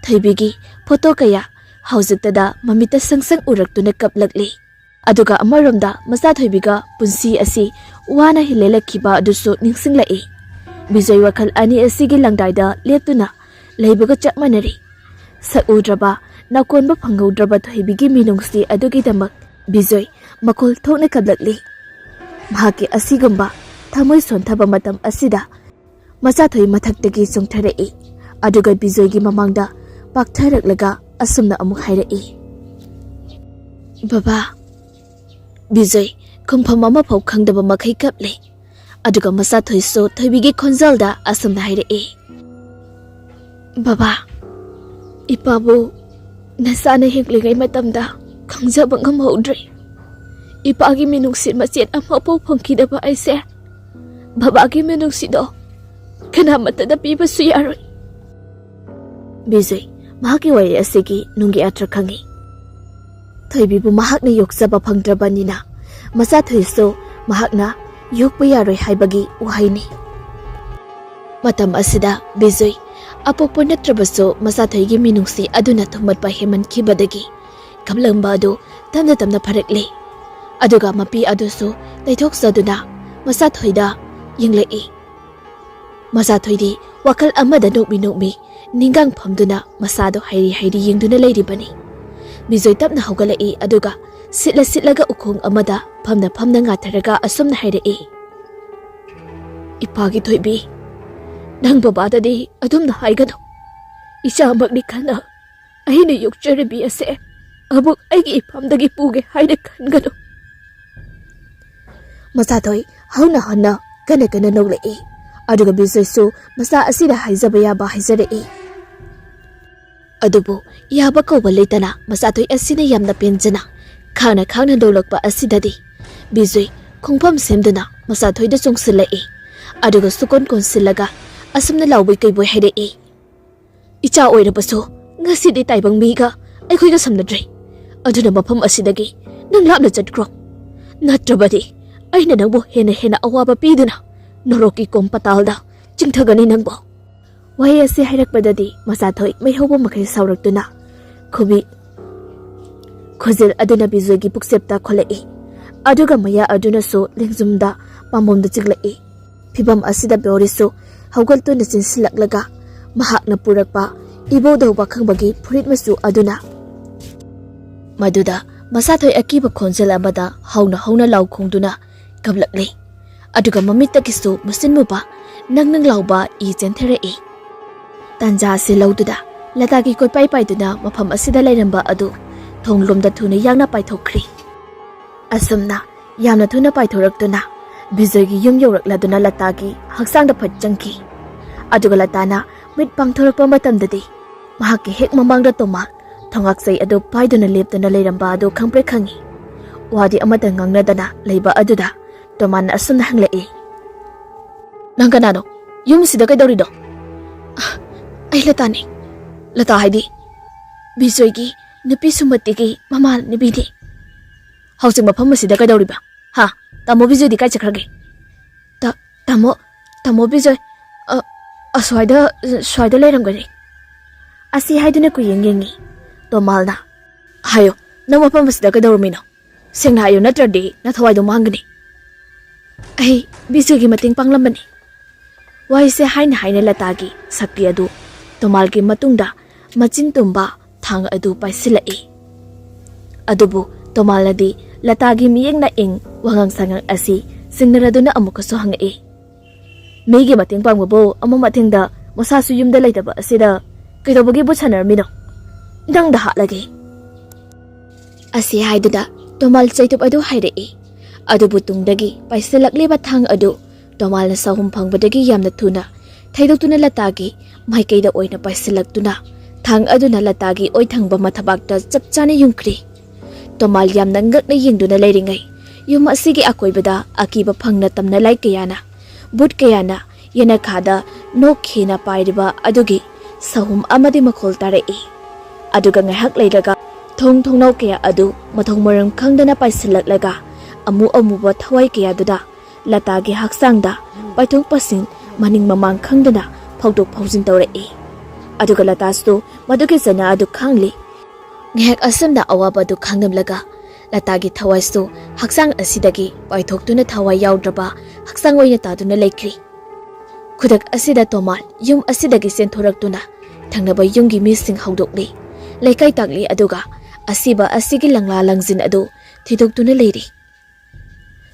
ꯊꯣꯏꯕꯤꯒꯤ ꯐꯣꯇꯣ ꯀꯌꯥ ꯍꯧꯖꯤꯛꯇꯗ ꯃꯃꯤꯠꯇ ꯁꯪ ꯁꯪ ꯎꯔꯛꯇꯨꯅ ꯀꯞꯂꯛꯂꯤ꯫ ꯑꯗꯨꯒ ꯑꯃꯔꯣꯝꯗ ꯃꯆꯥꯊꯣꯏꯕꯤꯒ ꯄꯨꯟꯁꯤ ꯑꯁꯤ ꯋꯥꯅ ꯍꯤꯂꯦꯜꯂꯛꯈꯤꯕ ꯑꯗꯨꯁꯨ ꯅꯤꯡꯁꯤꯡꯂꯛꯏ꯫ ꯕꯤꯖꯣꯏ ꯋꯥꯈꯜ ꯑꯅꯤ ꯑꯁꯤꯒꯤ ꯂꯪꯗꯥꯏꯗ ꯂꯦꯞꯇꯨꯅ ꯂꯩꯕꯒ ꯆꯞ ꯃꯥꯟꯅꯔꯤ꯫ ꯁꯛ ꯎꯗ꯭ꯔꯕ, ꯅꯥꯀꯣꯟꯕ ꯐꯪꯍꯧꯗ꯭ꯔꯕ ꯊꯣꯏꯕꯤꯒꯤ ꯃꯤꯅꯨꯡꯁꯤ ꯑꯗꯨꯒꯤꯗꯃꯛ ꯕꯤꯖꯣꯏ ꯃꯈꯣꯜ ꯊꯣꯛꯅ ꯀꯞꯂꯛꯂꯤ꯫ ꯃꯍꯥꯛꯀꯤ ꯑꯁꯤꯒꯨꯝꯕ ꯊꯃꯣꯏ ꯁꯣꯟꯊꯕ ꯃꯇꯝ ꯑꯁꯤꯗ ꯃꯆꯥꯊꯣꯏ ꯃꯊꯛꯇꯒꯤ ꯆꯣꯡꯊꯔꯛꯏ꯫ ꯑꯗꯨꯒ ꯕꯤꯖꯣꯏꯒꯤ ꯃꯃꯥꯡꯗ ꯄꯥꯛꯊꯔꯛꯂꯒ ꯑꯁꯨꯝꯅ ꯑꯃꯨꯛ ꯍꯥꯏꯔꯛꯏ, "ꯕꯕꯥ!" ꯕꯤꯖꯣꯏ ꯈꯨꯝꯐꯝ ꯑꯃꯐꯥꯎ ꯈꯪꯗꯕ ꯃꯈꯩ ꯀꯞꯂꯦ꯫ ꯑꯗꯨꯒ ꯃꯆꯥꯊꯣꯏꯁꯨ ꯊꯣꯏꯕꯤꯒꯤ ꯈꯣꯟꯖꯦꯜꯗ ꯑꯁꯨꯝꯅ ꯍꯥꯏꯔꯛꯏ, "ꯕꯕꯥ, ꯏꯄꯥꯕꯨ ꯅꯁꯥꯅ ꯍꯤꯡꯂꯤꯉꯩ ꯃꯇꯝꯗ ꯈꯪꯖꯕ ꯉꯝꯍꯧꯗ꯭ꯔꯦ꯫ ꯏꯄꯥꯒꯤ ꯃꯤꯅꯨꯡꯁꯤ ꯃꯆꯦꯠ ꯑꯃꯐꯥꯎ ꯐꯪꯈꯤꯗꯕ ꯑꯩꯁꯦ ꯕꯕꯥꯒꯤ ꯃꯤꯅꯨꯡꯁꯤꯗꯣ ꯀꯅꯥꯃꯠꯇꯗ ꯄꯤꯕꯁꯨ ꯌꯥꯔꯣꯏ꯫" ꯕꯤꯖꯣꯏ ꯃꯍꯥꯛꯀꯤ ꯋꯥꯔꯤ ꯑꯁꯤꯒꯤ ꯅꯨꯡꯒꯤ ꯑꯔꯊ ꯈꯪꯏ꯫ ꯊꯣꯏꯕꯤꯕꯨ ꯃꯍꯥꯛꯅ ꯌꯣꯛꯆꯕ ꯐꯪꯗ꯭ꯔꯕꯅꯤꯅ ꯃꯆꯥꯊꯣꯏꯁꯨ ꯃꯍꯥꯛꯅ ꯌꯣꯛꯄ ꯌꯥꯔꯣꯏ ꯍꯥꯏꯕꯒꯤ ꯋꯥꯍꯩꯅꯤ꯫ ꯃꯇꯝ ꯑꯁꯤꯗ ꯕꯤꯖꯣꯏ ꯑꯄꯣꯛꯄ ꯅꯠꯇ꯭ꯔꯕꯁꯨ ꯃꯆꯥꯊꯣꯏꯒꯤ ꯃꯤꯅꯨꯡꯁꯤ ꯑꯗꯨꯅ ꯊꯨꯝꯃꯠꯄ ꯍꯦꯟꯃꯟꯈꯤꯕꯗꯒꯤ ꯀꯞꯂꯝꯕ ꯑꯗꯨ ꯇꯞꯅ ꯇꯞꯅ ꯐꯔꯛꯂꯦ꯫ ꯑꯗꯨꯒ ꯃꯄꯤ ꯑꯗꯨꯁꯨ ꯇꯩꯊꯣꯛꯆꯗꯨꯅ ꯃꯆꯥꯊꯣꯏꯗ ꯌꯦꯡꯂꯛꯏ꯫ ꯃꯆꯥꯊꯣꯏꯗꯤ ꯋꯥꯈꯜ ꯑꯃꯗ ꯅꯣꯛꯃꯤ ꯅꯣꯛꯃꯤ ꯅꯤꯡꯒꯥꯡ ꯐꯝꯗꯨꯅ ꯃꯆꯥꯗꯨ ꯍꯥꯏꯔꯤ ꯍꯥꯏꯔꯤ ꯌꯦꯡꯗꯨꯅ ꯂꯩꯔꯤꯕꯅꯤ꯫ ꯕꯤꯖꯣꯏ ꯇꯞꯅ ꯍꯧꯒꯠꯂꯛꯏ, ꯑꯗꯨꯒ ꯁꯤꯠꯂ ꯁꯤꯠꯂꯒ ꯎꯈꯣꯡ ꯑꯃꯗ ꯐꯝꯅ ꯐꯝꯅ ꯉꯥꯊꯔꯒ ꯑꯁꯨꯝꯅ ꯍꯥꯏꯔꯛꯏ, "ꯏꯄꯥꯒꯤ ꯊꯣꯏꯕꯤ, ꯅꯪ ꯕꯕꯥꯗꯗꯤ ꯑꯗꯨꯝꯅ ꯍꯥꯏꯒꯅꯨ꯫ ꯏꯆꯥꯃꯛꯅꯤ ꯈꯟꯅ ꯑꯩꯅ ꯌꯣꯛꯆꯔꯤꯕꯤ ꯑꯁꯦ ꯑꯃꯨꯛ ꯑꯩꯒꯤ ꯏꯐꯝꯗꯒꯤ ꯄꯨꯒꯦ ꯍꯥꯏꯅ ꯈꯟꯒꯅꯨ꯫ ꯃꯆꯥꯊꯣꯏ ꯍꯧꯅ ꯍꯧꯅ ꯀꯟꯅ ꯀꯟꯅ ꯅꯣꯛꯂꯛꯏ꯫ ꯑꯗꯨꯒ ꯕꯤꯖꯣꯏꯁꯨ ꯃꯆꯥ ꯑꯁꯤꯗ ꯍꯥꯏꯖꯕ ꯌꯥꯕ ꯍꯥꯏꯖꯔꯛꯏ꯫ ꯑꯗꯨꯕꯨ ꯌꯥꯕ ꯀꯧꯕ ꯂꯩꯇꯅ ꯃꯆꯥꯊꯣꯏ ꯑꯁꯤꯅ ꯌꯥꯝꯅ ꯄꯦꯟꯖꯅ ꯈꯥꯡꯅ ꯈꯥꯡꯅ ꯅꯣꯛꯂꯛꯄ ꯑꯁꯤꯗꯗꯤ ꯕꯤꯖꯣꯏ ꯈꯣꯡꯐꯝ ꯁꯦꯝꯗꯨꯅ ꯃꯆꯥꯊꯣꯏꯗ ꯆꯣꯡꯁꯤꯜꯂꯛꯏ꯫ ꯑꯗꯨꯒ ꯁꯨꯀꯣꯟ ꯀꯣꯟꯁꯤꯜꯂꯒ ꯑꯁꯨꯝꯅ ꯂꯥꯎꯕꯣꯏ ꯀꯩꯕꯣꯏ ꯍꯥꯏꯔꯛꯏ꯫ "ꯏꯆꯥ ꯑꯣꯏꯔꯕꯁꯨ ꯉꯁꯤꯗꯤ ꯇꯥꯏꯕꯪ ꯃꯤꯒ ꯑꯩꯈꯣꯏꯒ ꯁꯝꯅꯗ꯭ꯔꯦ꯫ ꯑꯗꯨꯅ ꯃꯐꯝ ꯑꯁꯤꯗꯒꯤ ꯅꯪ ꯂꯥꯞꯅ ꯆꯠꯈ꯭ꯔꯣ꯫ ꯅꯠꯇ꯭ꯔꯕꯗꯤ ꯑꯩꯅ ꯅꯪꯕꯨ ꯍꯦꯟꯅ ꯍꯦꯟꯅ ꯑꯋꯥꯕ ꯄꯤꯗꯨꯅ ꯅꯣꯔꯣꯛꯀꯤ ꯀꯣꯝ ꯄꯇꯥꯜꯗ ꯆꯤꯡꯊꯒꯅꯤ ꯅꯪꯕꯨ꯫" ꯋꯥꯍꯩ ꯑꯁꯤ ꯍꯥꯏꯔꯛꯄꯗꯗꯤ ꯃꯆꯥꯊꯣꯏ ꯃꯩ ꯍꯧꯕ ꯃꯈꯩ ꯁꯥꯎꯔꯛꯇꯨꯅ ꯈꯨꯕꯤ ꯈꯨꯖꯤꯜ ꯑꯗꯨꯅ ꯕꯤꯖꯣꯏꯒꯤ ꯄꯨꯛꯆꯦꯞꯇ ꯈꯣꯜꯂꯛꯏ꯫ ꯑꯗꯨꯒ ꯃꯌꯥ ꯑꯗꯨꯅꯁꯨ ꯂꯦꯡꯖꯨꯝꯗ ꯄꯥꯝꯕꯣꯝꯗ ꯆꯤꯛꯂꯛꯏ꯫ ꯐꯤꯚꯝ ꯑꯁꯤꯗ ꯕꯣꯔꯤꯁꯁꯨ ꯍꯧꯒꯠꯇꯨꯅ ꯆꯦꯟꯁꯤꯜꯂꯛꯂꯒ ꯃꯍꯥꯛꯅ ꯄꯨꯔꯛꯄ ꯏꯕꯣꯗꯧꯕ ꯈꯪꯕꯒꯤ ꯐꯨꯔꯤꯠ ꯃꯆꯨ ꯑꯗꯨꯅ ꯃꯗꯨꯗ ꯃꯆꯥꯊꯣꯏ ꯑꯀꯤꯕ ꯈꯣꯟꯖꯦꯜ ꯑꯃꯗ ꯍꯧꯅ ꯍꯧꯅ ꯂꯥꯎ ꯈꯣꯡꯗꯨꯅ ꯀꯞꯂꯛꯂꯤ꯫ ꯑꯗꯨꯒ ꯃꯃꯤꯠꯇꯒꯤꯁꯨ ꯃꯨꯁꯤꯟ ꯃꯨꯕ ꯅꯪ ꯅꯪ ꯂꯥꯎꯕ ꯏ ꯆꯦꯟꯊꯔꯛꯏ꯫ ꯇꯥꯟꯖꯥ ꯑꯁꯤ ꯂꯧꯗꯨꯅ ꯂꯇꯥꯒꯤ ꯀꯣꯏꯄꯥꯏ ꯄꯥꯏꯗꯨꯅ ꯃꯐꯝ ꯑꯁꯤꯗ ꯂꯩꯔꯝꯕ ꯑꯗꯨ ꯊꯣꯡꯂꯣꯝꯗ ꯊꯨꯅ ꯌꯥꯡꯅ ꯄꯥꯏꯊꯣꯛꯈ꯭ꯔꯤ꯫ ꯑꯁꯨꯝꯅ ꯌꯥꯝꯅ ꯊꯨꯅ ꯄꯥꯏꯊꯣꯔꯛꯇꯨꯅ ꯕꯤꯖꯣꯏꯒꯤ ꯌꯨꯝ ꯌꯧꯔꯛꯂꯗꯨꯅ ꯂꯇꯥꯒꯤ ꯍꯛꯆꯥꯡꯗ ꯐꯠ ꯆꯪꯈꯤ꯫ ꯑꯗꯨꯒ ꯂꯇꯥꯅ ꯃꯤꯠ ꯄꯥꯡꯊꯣꯔꯛꯄ ꯃꯇꯝꯗꯗꯤ ꯃꯍꯥꯛꯀꯤ ꯍꯦꯛ ꯃꯃꯥꯡꯗ ꯇꯣꯃꯥ ꯊꯣꯉꯥꯛꯆꯩ ꯑꯗꯨ ꯄꯥꯏꯗꯨꯅ ꯂꯦꯞꯇꯨꯅ ꯂꯩꯔꯝꯕ ꯑꯗꯨ ꯈꯪꯄ꯭ꯔꯦꯛ ꯈꯪꯉꯤ꯫ ꯋꯥꯗꯤ ꯑꯃꯠꯇ ꯉꯥꯡꯅꯗꯅ ꯂꯩꯕ ꯑꯗꯨꯗ ꯇꯣꯃꯥꯅ ꯑꯁꯨꯝꯅ ꯍꯪꯂꯛꯏ, "ꯅꯪ ꯀꯅꯥꯅꯣ? ꯌꯨꯝꯁꯤꯗ ꯀꯩꯗꯧꯔꯤꯅꯣ?" "ꯑ, ꯑꯩ ꯂꯇꯥꯅꯤ꯫" "ꯂꯇꯥ ꯍꯥꯏꯗꯤ?" "ꯕꯤꯖꯣꯏꯒꯤ ꯅꯨꯄꯤ ꯁꯨꯃꯇꯤꯒꯤ ꯃꯃꯥꯟꯅꯕꯤꯅꯤ꯫" "ꯍꯧꯖꯤꯛ ꯃꯐꯝ ꯑꯁꯤꯗ ꯀꯩꯗꯧꯔꯤꯕ? ꯍꯥ? ꯇꯥꯃꯣ ꯕꯤꯖꯣꯏꯗꯤ ꯀꯥꯏ ꯆꯠꯈ꯭ꯔꯒꯦ?" "ꯇꯥ-, ꯇꯥꯃꯣ, ꯇꯥꯃꯣ ꯕꯤꯖꯣꯏ, ꯑ, ꯑꯁ꯭ꯋꯥꯏꯗ, ꯁ꯭ꯋꯥꯏꯗ ꯂꯩꯔꯝꯒꯅꯤ꯫" ꯑꯁꯤ ꯍꯥꯏꯗꯨꯅ ꯀꯨꯌꯦꯡ ꯌꯦꯡꯉꯤ ꯇꯣꯃꯥꯜꯅ꯫ "ꯍꯥꯏꯌꯣ, ꯅꯪ ꯃꯐꯝ ꯑꯁꯤꯗ ꯀꯩꯗꯧꯔꯝꯃꯤꯅꯣ? ꯁꯦꯡꯅ ꯍꯥꯏꯌꯨ, ꯅꯠꯇ꯭ꯔꯗꯤ ꯅꯊꯋꯥꯏꯗꯣ ꯃꯥꯡꯒꯅꯤ꯫" "ꯑꯩ ꯕꯤꯖꯣꯏꯒꯤ ꯃꯇꯦꯡ ꯄꯥꯡꯂꯝꯕꯅꯤ꯫" ꯋꯥꯍꯩꯁꯦ ꯍꯥꯏꯅ ꯍꯥꯏꯅ ꯂꯇꯥꯒꯤ ꯁꯛꯇꯤ ꯑꯗꯨ ꯇꯣꯃꯥꯜꯒꯤ ꯃꯇꯨꯡꯗ ꯃꯆꯤꯟ ꯇꯨꯝꯕ ꯊꯥꯡ ꯑꯗꯨ ꯄꯥꯏꯁꯤꯜꯂꯛꯏ꯫ ꯑꯗꯨꯕꯨ ꯇꯣꯃꯥꯜꯅꯗꯤ ꯂꯇꯥꯒꯤ ꯃꯤꯠꯌꯦꯡ ꯅꯥꯌꯦꯡ ꯋꯥꯉꯥꯡ ꯁꯉꯥꯡ ꯑꯁꯤ ꯁꯤꯡꯅꯔꯗꯨꯅ ꯑꯃꯨꯛꯀꯁꯨ ꯍꯪꯉꯛꯏ, "ꯃꯤꯒꯤ ꯃꯇꯦꯡ ꯄꯥꯡꯕꯕꯨ ꯑꯃ ꯃꯊꯦꯡꯗ ꯃꯁꯥꯁꯨ ꯌꯨꯝꯗ ꯂꯩꯇꯕ ꯑꯁꯤꯗ ꯀꯩꯗꯧꯕꯒꯤ ꯚꯨꯠ ꯁꯥꯟꯅꯔꯝꯃꯤꯅꯣ? ꯅꯪꯗ ꯍꯥꯠꯂꯒꯦ꯫" ꯑꯁꯤ ꯍꯥꯏꯗꯨꯅ ꯇꯣꯃꯥꯜ ꯆꯩꯇꯨꯞ ꯑꯗꯨ ꯍꯥꯏꯔꯛꯏ꯫ ꯑꯗꯨꯕꯨ ꯇꯨꯡꯗꯒꯤ ꯄꯥꯏꯁꯤꯜꯂꯛꯂꯤꯕ ꯊꯥꯡ ꯑꯗꯨ ꯇꯣꯃꯥꯜꯅ ꯁꯥꯍꯨꯝ ꯐꯪꯕꯗꯒꯤ ꯌꯥꯝꯅ ꯊꯨꯅ ꯊꯩꯗꯣꯛꯇꯨꯅ ꯂꯇꯥꯒꯤ ꯃꯥꯏꯀꯩꯗ ꯑꯣꯏꯅ ꯄꯥꯏꯁꯤꯜꯂꯛꯇꯨꯅ, ꯊꯥꯡ ꯑꯗꯨꯅ ꯂꯇꯥꯒꯤ ꯑꯣꯏꯊꯪꯕ ꯃꯊꯕꯥꯛꯇ ꯆꯞ ꯆꯥꯅ ꯌꯨꯡꯈ꯭ꯔꯤ꯫ ꯇꯣꯃꯥꯜ ꯌꯥꯝꯅ ꯉꯛꯅ ꯌꯦꯡꯗꯨꯅ ꯂꯩꯔꯤꯉꯩ, ꯌꯨꯝ ꯑꯁꯤꯒꯤ ꯑꯀꯣꯏꯕꯗ ꯑꯀꯤꯕ ꯐꯪꯅ ꯇꯝꯅ ꯂꯥꯏ ꯀꯌꯥꯅ, ꯚꯨꯠ ꯀꯌꯥꯅ ꯌꯦꯅꯈꯥꯗ ꯅꯣꯛꯈꯤꯅ ꯄꯥꯏꯔꯤꯕ ꯑꯗꯨꯒꯤ ꯁꯍꯨꯝ ꯑꯃꯗꯤ ꯃꯈꯣꯜ ꯇꯥꯔꯛꯏ꯫ ꯑꯗꯨꯒ ꯉꯥꯏꯍꯥꯛ ꯂꯩꯔꯒ ꯊꯣꯡ ꯊꯣꯡꯅꯥꯎ ꯀꯌꯥ ꯑꯗꯨ ꯃꯊꯣꯡ ꯃꯔꯝ ꯈꯪꯗꯅ ꯄꯥꯏꯁꯤꯜꯂꯛꯂꯒ ꯑꯃꯨ ꯑꯃꯨꯕ ꯊꯋꯥꯏ ꯀꯌꯥꯗꯨꯗ ꯂꯇꯥꯒꯤ ꯍꯛꯆꯥꯡꯗ ꯄꯥꯏꯊꯣꯛ ꯄꯥꯏꯁꯤꯟ, ꯃꯅꯤꯡ ꯃꯃꯥꯡ ꯈꯪꯗꯅ ꯐꯥꯎꯗꯣꯛ ꯐꯥꯎꯖꯤꯟ ꯇꯧꯔꯛꯏ꯫ ꯑꯗꯨꯒ ꯂꯇꯥꯁꯨ ꯃꯗꯨꯒꯤ ꯆꯩꯅꯥ ꯑꯗꯨ ꯈꯥꯡꯂꯤ꯫ ꯉꯥꯏꯍꯥꯛ ꯑꯁꯨꯝꯅ ꯑꯋꯥꯕ ꯑꯗꯨ ꯈꯥꯡꯂꯝꯂꯒ ꯂꯇꯥꯒꯤ ꯊꯋꯥꯏꯁꯨ ꯍꯛꯆꯥꯡ ꯑꯁꯤꯗꯒꯤ ꯄꯥꯏꯊꯣꯛꯇꯨꯅ ꯊꯋꯥꯏ ꯌꯥꯎꯗ꯭ꯔꯕ ꯍꯛꯆꯥꯡ ꯑꯣꯏꯅ ꯇꯥꯗꯨꯅ ꯂꯩꯈ꯭ꯔꯤ꯫ ꯈꯨꯗꯛ ꯑꯁꯤꯗ ꯇꯣꯃꯥꯜ ꯌꯨꯝ ꯑꯁꯤꯗꯒꯤ ꯆꯦꯟꯊꯣꯔꯛꯇꯨꯅ ꯊꯪꯅꯕ ꯌꯨꯝꯒꯤ ꯃꯤꯁꯤꯡ ꯍꯧꯗꯣꯛꯂꯤ, ꯂꯩꯀꯥꯏ ꯇꯥꯛꯂꯤ, ꯑꯗꯨꯒ ꯑꯁꯤꯕ ꯑꯁꯤꯒꯤ ꯂꯪꯂꯥ ꯂꯪꯖꯤꯟ ꯑꯗꯨ ꯊꯤꯗꯣꯛꯇꯨꯅ ꯂꯩꯔꯤ꯫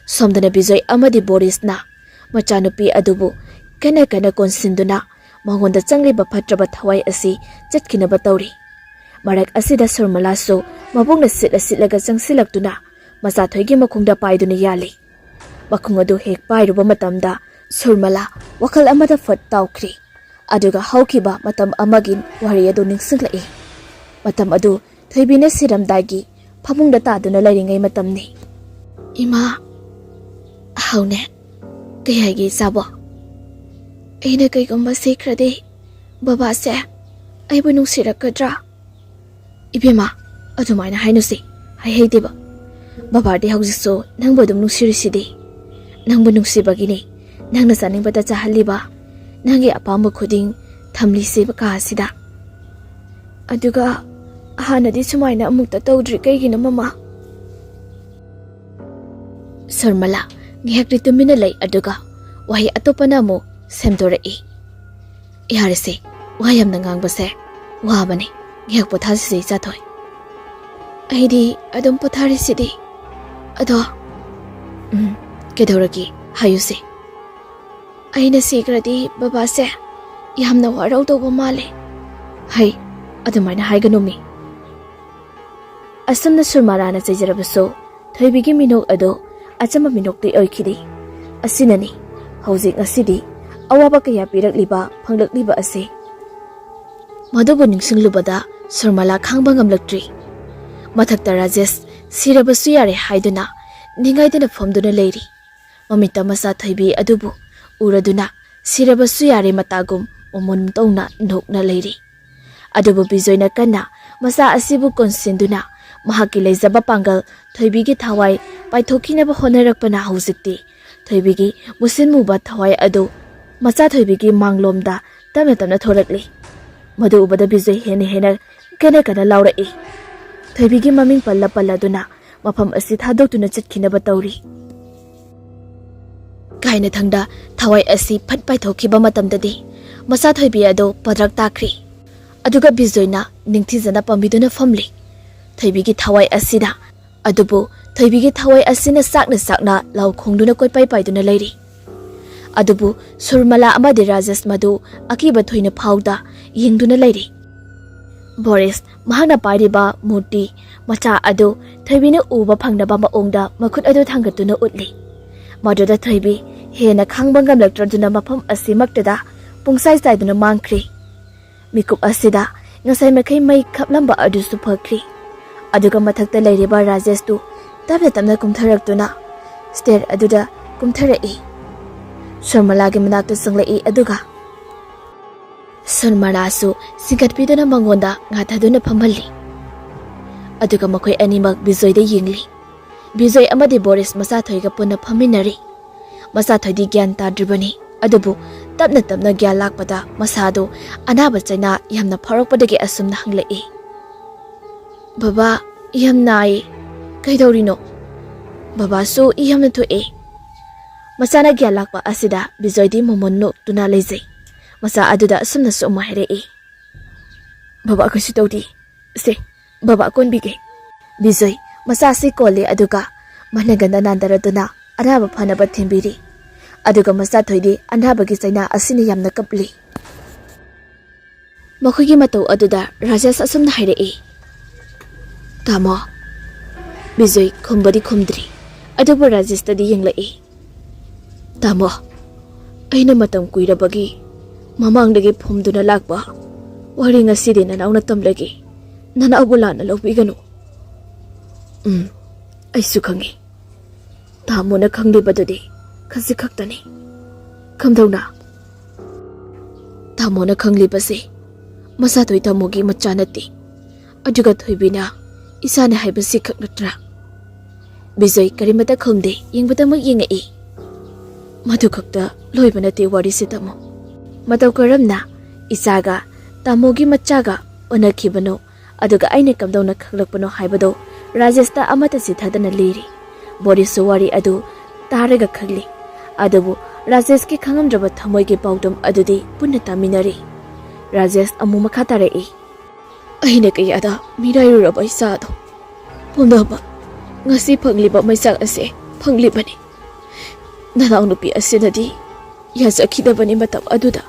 ꯁꯣꯝꯗꯅ ꯕꯤꯖꯣꯏ ꯑꯃꯗꯤ ꯕꯣꯔꯤꯁꯅ ꯃꯆꯥꯅꯨꯄꯤ ꯑꯗꯨꯕꯨ ꯀꯟꯅ ꯀꯟꯅ ꯀꯣꯟꯁꯤꯟꯗꯨꯅ ꯃꯉꯣꯟꯗ ꯆꯪꯂꯤꯕ ꯐꯠꯇ꯭ꯔꯕ ꯊꯋꯥꯏ ꯑꯁꯤ ꯆꯠꯈꯤꯅꯕ ꯇꯧꯔꯤ꯫ ꯃꯔꯛ ꯑꯁꯤꯗ ꯁꯨꯔꯃꯂꯥꯁꯨ ꯃꯕꯨꯛꯅ ꯁꯤꯠꯂ ꯁꯤꯠꯂꯒ ꯆꯪꯁꯤꯜꯂꯛꯇꯨꯅ ꯃꯆꯥꯊꯣꯏꯒꯤ ꯃꯈꯣꯡꯗ ꯄꯥꯏꯗꯨꯅ ꯌꯥꯜꯂꯤ꯫ ꯃꯈꯣꯡ ꯑꯗꯨ ꯍꯦꯛ ꯄꯥꯏꯔꯨꯕ ꯃꯇꯝꯗ ꯁꯨꯔꯃꯂꯥ ꯋꯥꯈꯜ ꯑꯃꯗ ꯐꯠ ꯇꯥꯎꯈ꯭ꯔꯤ꯫ ꯑꯗꯨꯒ ꯍꯧꯈꯤꯕ ꯃꯇꯝ ꯑꯃꯒꯤ ꯋꯥꯔꯤ ꯑꯗꯨ ꯅꯤꯡꯁꯤꯡꯂꯛꯏ꯫ ꯃꯇꯝ ꯑꯗꯨ ꯊꯣꯏꯕꯤꯅ ꯁꯤꯔꯝꯗꯥꯏꯒꯤ ꯐꯃꯨꯡꯗ ꯇꯥꯗꯨꯅ ꯂꯩꯔꯤꯉꯩ ꯃꯇꯝꯅꯤ꯫ "ꯏꯃꯥ!" "ꯍꯥꯎꯅꯦ, ꯀꯩ ꯍꯥꯏꯒꯦ ꯏꯆꯥꯕꯣ?" "ꯑꯩꯅ ꯀꯩꯒꯨꯝꯕ ꯁꯤꯈ꯭ꯔꯗꯤ ꯕꯕꯥꯁꯦ ꯑꯩꯕꯨ ꯅꯨꯡꯁꯤꯔꯛꯀꯗ꯭ꯔꯥ?" "ꯏꯕꯦꯝꯃ, ꯑꯗꯨꯃꯥꯏꯅ ꯍꯥꯏꯅꯨꯁꯤ, ꯍꯥꯏꯍꯩꯗꯦꯕ꯫ ꯕꯕꯥꯗꯤ ꯍꯧꯖꯤꯛꯁꯨ ꯅꯪꯕꯨ ꯑꯗꯨꯝ ꯅꯨꯡꯁꯤꯔꯤꯁꯤꯗꯤ꯫ ꯅꯪꯕꯨ ꯅꯨꯡꯁꯤꯕꯒꯤꯅꯤ ꯅꯪꯅ ꯆꯥꯅꯤꯡꯕꯇ ꯆꯥꯍꯜꯂꯤꯕ, ꯅꯪꯒꯤ ꯑꯄꯥꯝꯕ ꯈꯨꯗꯤꯡ ꯊꯝꯂꯤꯁꯤ ꯀꯥ ꯑꯁꯤꯗ꯫ ꯑꯗꯨꯒ ꯍꯥꯟꯅꯗꯤ ꯁꯨꯃꯥꯏꯅ ꯑꯃꯨꯛꯇ ꯇꯧꯗ꯭ꯔꯤ, ꯀꯩꯒꯤꯅꯣ ꯃꯃꯥ?" ꯁꯔꯃꯂꯥ ꯉꯥꯏꯍꯥꯛꯇꯤ ꯇꯨꯃꯤꯟꯅ ꯂꯩ, ꯑꯗꯨꯒ ꯋꯥꯍꯩ ꯑꯇꯣꯞꯄꯅ ꯑꯃꯨꯛ ꯁꯦꯝꯗꯣꯔꯛꯏ꯫ "ꯌꯥꯔꯦꯁꯦ, ꯋꯥ ꯌꯥꯝꯅ ꯉꯥꯡꯕꯁꯦ ꯋꯥꯕꯅꯦ꯫ ꯉꯥꯏꯍꯥꯛ ꯄꯣꯊꯥꯁꯤꯁꯦ, ꯏꯆꯥꯊꯣꯏ꯫" "ꯑꯩꯗꯤ ꯑꯗꯨꯝ ꯄꯣꯊꯥꯔꯤꯁꯤꯗꯤ꯫ ꯑꯗꯣ," "ꯎꯝ, ꯀꯩꯗꯧꯔꯒꯦ? ꯍꯥꯏꯌꯨꯁꯦ꯫" "ꯑꯩꯅ ꯁꯤꯈ꯭ꯔꯗꯤ ꯕꯕꯥꯁꯦ ꯌꯥꯝꯅ ꯋꯥꯔꯧꯗꯧꯕ ꯃꯥꯜꯂꯦ꯫" "ꯍꯩ, ꯑꯗꯨꯃꯥꯏꯅ ꯍꯥꯏꯒꯅꯨꯃꯤ꯫" ꯑꯁꯨꯝꯅ ꯁꯨꯔꯃꯥꯂꯥꯅ ꯆꯩꯖꯔꯕꯁꯨ, ꯊꯣꯏꯕꯤꯒꯤ ꯃꯤꯅꯣꯛ ꯑꯗꯨ ꯑꯆꯝꯕ ꯃꯤꯅꯣꯛꯇꯤ ꯑꯣꯏꯈꯤꯗꯦ꯫ ꯑꯁꯤꯅꯅꯤ ꯍꯧꯖꯤꯛ ꯉꯁꯤꯗꯤ ꯑꯋꯥꯕ ꯀꯌꯥ ꯄꯤꯔꯛꯂꯤꯕ, ꯐꯪꯂꯛꯂꯤꯕ ꯑꯁꯤ꯫ ꯃꯗꯨꯕꯨ ꯅꯤꯡꯁꯤꯡꯂꯨꯕꯗ ꯁꯨꯔꯃꯂꯥ ꯈꯥꯡꯕ ꯉꯝꯂꯛꯇ꯭ꯔꯤ꯫ ꯃꯊꯛꯇ ꯔꯥꯖꯦꯁ ꯁꯤꯔꯕꯁꯨ ꯌꯥꯔꯦ ꯍꯥꯏꯗꯨꯅ ꯅꯤꯡꯉꯥꯏꯗꯅ ꯐꯝꯗꯨꯅ ꯂꯩꯔꯤ꯫ ꯃꯃꯤꯠꯇ ꯃꯆꯥ ꯊꯣꯏꯕꯤ ꯑꯗꯨꯕꯨ ꯎꯔꯗꯨꯅ ꯁꯤꯔꯕꯁꯨ ꯌꯥꯔꯦ ꯃꯇꯥꯒꯨꯝ ꯃꯃꯣꯟ ꯇꯧꯅ ꯅꯣꯛꯅ ꯂꯩꯔꯤ꯫ ꯑꯗꯨꯕꯨ ꯕꯤꯖꯣꯏꯅ ꯀꯟꯅ ꯃꯆꯥ ꯑꯁꯤꯕꯨ ꯀꯣꯟꯁꯤꯟꯗꯨꯅ ꯃꯍꯥꯛꯀꯤ ꯂꯩꯖꯕ ꯄꯥꯡꯒꯜ ꯊꯣꯏꯕꯤꯒꯤ ꯊꯋꯥꯏ ꯄꯥꯏꯊꯣꯛꯈꯤꯅꯕ ꯍꯣꯠꯅꯔꯛꯄꯅ ꯍꯧꯖꯤꯛꯇꯤ ꯊꯣꯏꯕꯤꯒꯤ ꯃꯨꯁꯤꯟ ꯃꯨꯕ ꯊꯋꯥꯏ ꯑꯗꯨ ꯃꯆꯥ ꯊꯣꯏꯕꯤꯒꯤ ꯃꯥꯡꯂꯣꯝꯗ ꯇꯞꯅ ꯇꯞꯅ ꯊꯣꯔꯛꯂꯤ꯫ ꯃꯗꯨ ꯎꯕꯗ ꯕꯤꯖꯣꯏ ꯍꯦꯟꯅ ꯍꯦꯟꯅ ꯀꯟꯅ ꯀꯟꯅ ꯂꯥꯎꯔꯛꯏ꯫ ꯊꯣꯏꯕꯤꯒꯤ ꯃꯃꯤꯡ ꯄꯜꯂ ꯄꯜꯂꯗꯨꯅ ꯃꯐꯝ ꯑꯁꯤ ꯊꯥꯗꯣꯛꯇꯨꯅ ꯆꯠꯈꯤꯅꯕ ꯇꯧꯔꯤ꯫ ꯀꯥꯏꯅꯊꯪꯗ ꯊꯋꯥꯏ ꯑꯁꯤ ꯐꯠ ꯄꯥꯏꯊꯣꯛꯈꯤꯕ ꯃꯇꯝꯗꯗꯤ ꯃꯆꯥ ꯊꯣꯏꯕꯤ ꯑꯗꯨ ꯄꯗ꯭ꯔꯛ ꯇꯥꯈ꯭ꯔꯤ꯫ ꯑꯗꯨꯒ ꯕꯤꯖꯣꯏꯅ ꯅꯤꯡꯊꯤꯖꯅ ꯄꯥꯝꯕꯤꯗꯨꯅ ꯐꯝꯂꯤ꯫ ꯊꯣꯏꯕꯤꯒꯤ ꯊꯋꯥꯏ ꯑꯁꯤꯗ, ꯑꯗꯨꯕꯨ ꯊꯣꯏꯕꯤꯒꯤ ꯊꯋꯥꯏ ꯑꯁꯤꯅ ꯆꯥꯛꯅ ꯆꯥꯛꯅ ꯂꯥꯎ ꯈꯣꯡꯗꯨꯅ ꯀꯣꯏꯄꯥꯏ ꯄꯥꯏꯗꯨꯅ ꯂꯩꯔꯤ꯫ ꯑꯗꯨꯕꯨ ꯁꯨꯔꯃꯂꯥ ꯑꯃꯗꯤ ꯔꯥꯖꯦꯁ ꯃꯗꯨ ꯑꯀꯤꯕ ꯊꯣꯏꯅ ꯐꯥꯎꯗ ꯌꯦꯡꯗꯨꯅ ꯂꯩꯔꯤ꯫ ꯕꯣꯔꯤꯁ ꯃꯍꯥꯛꯅ ꯄꯥꯏꯔꯤꯕ ꯃꯨꯔꯇꯤ ꯃꯆꯥ ꯑꯗꯨ ꯊꯣꯏꯕꯤꯅ ꯎꯕ ꯐꯪꯅꯕ ꯃꯑꯣꯡꯗ ꯃꯈꯨꯠ ꯑꯗꯨ ꯊꯥꯡꯒꯠꯇꯨꯅ ꯎꯠꯂꯤ꯫ ꯃꯗꯨꯗ ꯊꯣꯏꯕꯤ ꯍꯦꯟꯅ ꯈꯥꯡꯕ ꯉꯝꯂꯛꯇ꯭ꯔꯗꯨꯅ ꯃꯐꯝ ꯑꯁꯤꯃꯛꯇꯗ ꯄꯨꯡꯆꯥꯏ ꯆꯥꯏꯗꯨꯅ ꯃꯥꯡꯈ꯭ꯔꯤ꯫ ꯃꯤꯀꯨꯞ ꯑꯁꯤꯗ ꯉꯁꯥꯏ ꯃꯈꯩ ꯃꯩ ꯈꯞꯂꯝꯕ ꯑꯗꯨꯁꯨ ꯐꯈ꯭ꯔꯤ꯫ ꯑꯗꯨꯒ ꯃꯊꯛꯇ ꯂꯩꯔꯤꯕ ꯔꯥꯖꯦꯁꯇꯨ ꯇꯞꯅ ꯇꯞꯅ ꯀꯨꯝꯊꯔꯛꯇꯨꯅ ꯁ꯭ꯇꯦꯔ ꯑꯗꯨꯗ ꯀꯨꯝꯊꯔꯛꯏ꯫ ꯁꯨꯔꯃꯂꯥꯒꯤ ꯃꯅꯥꯛꯇ ꯆꯪꯂꯛꯏ꯫ ꯑꯗꯨꯒ ꯁꯨꯔꯃꯂꯥꯁꯨ ꯆꯤꯡꯈꯠꯄꯤꯗꯨꯅ ꯃꯉꯣꯟꯗ ꯉꯥꯊꯗꯨꯅ ꯐꯝꯍꯜꯂꯤ꯫ ꯑꯗꯨꯒ ꯃꯈꯣꯏ ꯑꯅꯤꯃꯛ ꯕꯤꯖꯣꯏꯗ ꯌꯦꯡꯂꯤ꯫ ꯕꯤꯖꯣꯏ ꯑꯃꯗꯤ ꯕꯣꯔꯤꯁ ꯃꯆꯥꯊꯣꯏꯒ ꯄꯨꯟꯅ ꯐꯝꯃꯤꯟꯅꯔꯤ꯫ ꯃꯆꯥꯊꯣꯏꯗꯤ ꯒ꯭ꯌꯥꯟ ꯇꯥꯗ꯭ꯔꯤꯕꯅꯤ, ꯑꯗꯨꯕꯨ ꯇꯞꯅ ꯇꯞꯅ ꯒ꯭ꯌꯥꯟ ꯂꯥꯛꯄꯗ ꯃꯁꯥꯗꯨ ꯑꯅꯥꯕ ꯆꯩꯅꯥ ꯌꯥꯝꯅ ꯐꯥꯎꯔꯛꯄꯗꯒꯤ ꯑꯁꯨꯝꯅ ꯍꯪꯂꯛꯏ, "ꯕꯕꯥ, ꯌꯥꯝ ꯅꯥꯏ꯫ ꯀꯩꯗꯧꯔꯤꯅꯣ?" ꯕꯕꯥꯁꯨ ꯌꯥꯝꯅ ꯊꯣꯛꯑꯦ꯫ ꯃꯆꯥꯅ ꯒ꯭ꯌꯥꯟ ꯂꯥꯛꯄ ꯑꯁꯤꯗ ꯕꯤꯖꯣꯏꯗꯤ ꯃꯃꯣꯟ ꯅꯣꯛꯇꯨꯅ ꯂꯩꯖꯩ꯫ ꯃꯆꯥ ꯑꯗꯨꯗ ꯑꯁꯨꯝꯅꯁꯨ ꯑꯃꯨꯛ ꯍꯥꯏꯔꯛꯏ, "ꯕꯕꯥ ꯀꯩꯁꯨ ꯇꯧꯗꯦ꯫ ꯁꯦ, ꯕꯕꯥ ꯀꯣꯟꯕꯤꯒꯦ꯫" ꯕꯤꯖꯣꯏ ꯃꯆꯥꯁꯤ ꯀꯣꯜꯂꯤ, ꯑꯗꯨꯒ ꯃꯅꯒꯟꯗ ꯅꯥꯟꯗꯔꯗꯨꯅ ꯑꯅꯥꯕ ꯐꯅꯕ ꯊꯤꯟꯕꯤꯔꯤ꯫ ꯑꯗꯨꯒ ꯃꯆꯥꯊꯣꯏꯗꯤ ꯑꯅꯥꯕꯒꯤ ꯆꯩꯅꯥ ꯑꯁꯤꯅ ꯌꯥꯝꯅ ꯀꯞꯂꯤ꯫ ꯃꯈꯣꯏꯒꯤ ꯃꯇꯧ ꯑꯗꯨꯗ ꯔꯥꯖꯦꯁ ꯑꯁꯨꯝꯅ ꯍꯥꯏꯔꯛꯏ, "ꯇꯥꯃꯣ꯫" ꯕꯤꯖꯣꯏ ꯈꯨꯝꯕꯗꯤ ꯈꯨꯝꯗ꯭ꯔꯤ꯫ ꯑꯗꯨꯕꯨ ꯔꯥꯖꯦꯁꯇꯗꯤ ꯌꯦꯡꯂꯛꯏ꯫ "ꯇꯥꯃꯣ, ꯑꯩꯅ ꯃꯇꯝ ꯀꯨꯏꯔꯕꯒꯤ ꯃꯃꯥꯡꯗꯒꯤ ꯐꯨꯝꯗꯨꯅ ꯂꯥꯛꯄ ꯋꯥꯔꯤ ꯉꯁꯤꯗꯤ ꯅꯅꯥꯎꯅ ꯇꯝꯂꯒꯦ꯫ ꯅꯅꯥꯎꯕꯨ ꯂꯥꯟꯅ ꯂꯧꯕꯤꯒꯅꯨ꯫" "ꯎꯝ, ꯑꯩꯁꯨ ꯈꯪꯏ꯫ ꯇꯥꯃꯣꯅ ꯈꯪꯂꯤꯕꯗꯨꯗꯤ ꯈꯖꯤꯛ ꯈꯛꯇꯅꯤ꯫" "ꯀꯝꯗꯧꯅ?" "ꯇꯥꯃꯣꯅ ꯈꯪꯂꯤꯕꯁꯦ ꯃꯁꯥꯊꯣꯏ ꯇꯥꯃꯣꯒꯤ ꯃꯆꯥ ꯅꯠꯇꯦ꯫ ꯑꯗꯨꯒ ꯊꯣꯏꯕꯤꯅ ꯏꯆꯥꯅꯦ ꯍꯥꯏꯕꯁꯤ ꯈꯛ ꯅꯠꯇ꯭ꯔꯥ?" ꯕꯤꯖꯣꯏ ꯀꯔꯤꯃꯇ ꯈꯨꯝꯗꯦ, ꯌꯦꯡꯕꯇꯃꯛ ꯌꯦꯡꯉꯛꯏ꯫ "ꯃꯗꯨ ꯈꯛꯇ ꯂꯣꯏꯕ ꯅꯠꯇꯦ ꯋꯥꯔꯤꯁꯦ ꯇꯥꯃꯣ꯫ ꯃꯇꯧ ꯀꯔꯝꯅ ꯏꯆꯥꯒ ꯇꯥꯃꯣꯒꯤ ꯃꯆꯥꯒ ꯑꯣꯟꯅꯈꯤꯕꯅꯣ, ꯑꯗꯨꯒ ꯑꯩꯅ ꯀꯝꯗꯧꯅ ꯈꯪꯂꯛꯄꯅꯣ ꯍꯥꯏꯕꯗꯣ ꯔꯥꯖꯦꯁꯇ ꯑꯃꯠꯇ ꯆꯤꯊꯗꯅ ꯂꯤꯔꯤ꯫" ꯕꯣꯔꯤꯁꯁꯨ ꯋꯥꯔꯤ ꯑꯗꯨ ꯇꯥꯔꯒ ꯈꯜꯂꯤ꯫ ꯑꯗꯨꯕꯨ ꯔꯥꯖꯦꯁꯀꯤ ꯈꯪꯉꯝꯗ꯭ꯔꯕ ꯊꯃꯣꯏꯒꯤ ꯄꯥꯎꯗꯝ ꯑꯗꯨꯗꯤ ꯄꯨꯟꯅ ꯇꯥꯃꯤꯟꯅꯔꯤ꯫ ꯔꯥꯖꯦꯁ ꯑꯃꯨꯛ ꯃꯈꯥ ꯇꯥꯔꯛꯏ꯫ "ꯑꯩꯅ ꯀꯌꯥꯗ ꯃꯤꯔꯥꯏꯔꯨꯔꯕ ꯏꯆꯥꯗꯣ ꯄꯨꯝꯅꯃꯛ ꯉꯁꯤ ꯐꯪꯂꯤꯕ ꯃꯩꯁꯥꯛ ꯑꯁꯦ ꯐꯪꯂꯤꯕꯅꯤ꯫ ꯅꯅꯥꯎꯅꯨꯄꯤ ꯑꯁꯤꯅꯗꯤ ꯌꯥꯖꯈꯤꯗꯕꯅꯤ ꯃꯇꯝ ꯑꯗꯨꯗ꯫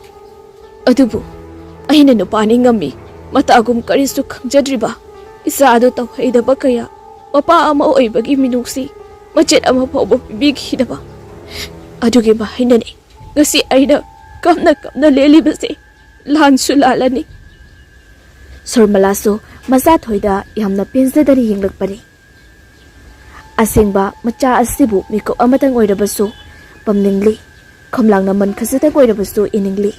ꯑꯗꯨꯕꯨ ꯑꯩꯅ ꯅꯨꯄꯥꯅꯤ ꯉꯝꯃꯤ ꯃꯇꯥꯒꯨꯝ ꯀꯔꯤꯁꯨ ꯈꯪꯖꯗ꯭ꯔꯤꯕ ꯏꯆꯥ ꯑꯗꯨ ꯇꯧꯍꯩꯗꯕ ꯀꯌꯥ ꯃꯄꯥ ꯑꯃ ꯑꯣꯏꯕꯒꯤ ꯃꯤꯅꯨꯡꯁꯤ ꯃꯆꯦꯠ ꯑꯃ ꯐꯥꯎꯕ ꯄꯤꯕꯤꯈꯤꯗꯕ ꯑꯗꯨꯒꯤ ꯃꯍꯩꯅꯅꯤ ꯉꯁꯤ ꯑꯩꯅ ꯀꯞꯅ ꯀꯞꯅ ꯂꯦꯜꯂꯤꯕꯁꯦ꯫ ꯂꯥꯟꯁꯨ ꯂꯥꯜꯂꯅꯤ꯫" ꯁꯨꯔꯃꯂꯥꯁꯨ ꯃꯆꯥꯊꯣꯏꯗ ꯌꯥꯝꯅ ꯄꯦꯟꯖꯗꯅ ꯌꯦꯡꯂꯛꯄꯅꯤ꯫ ꯑꯁꯦꯡꯕ ꯃꯆꯥ ꯑꯁꯤꯕꯨ ꯃꯤꯀꯨꯞ ꯑꯃꯇꯪ ꯑꯣꯏꯔꯕꯁꯨ ꯄꯝꯅꯤꯡꯂꯤ, ꯈꯣꯝꯂꯥꯡꯅ ꯃꯟ ꯈꯖꯤꯛꯇꯪ ꯑꯣꯏꯔꯕꯁꯨ ꯏꯅꯤꯡꯂꯤ꯫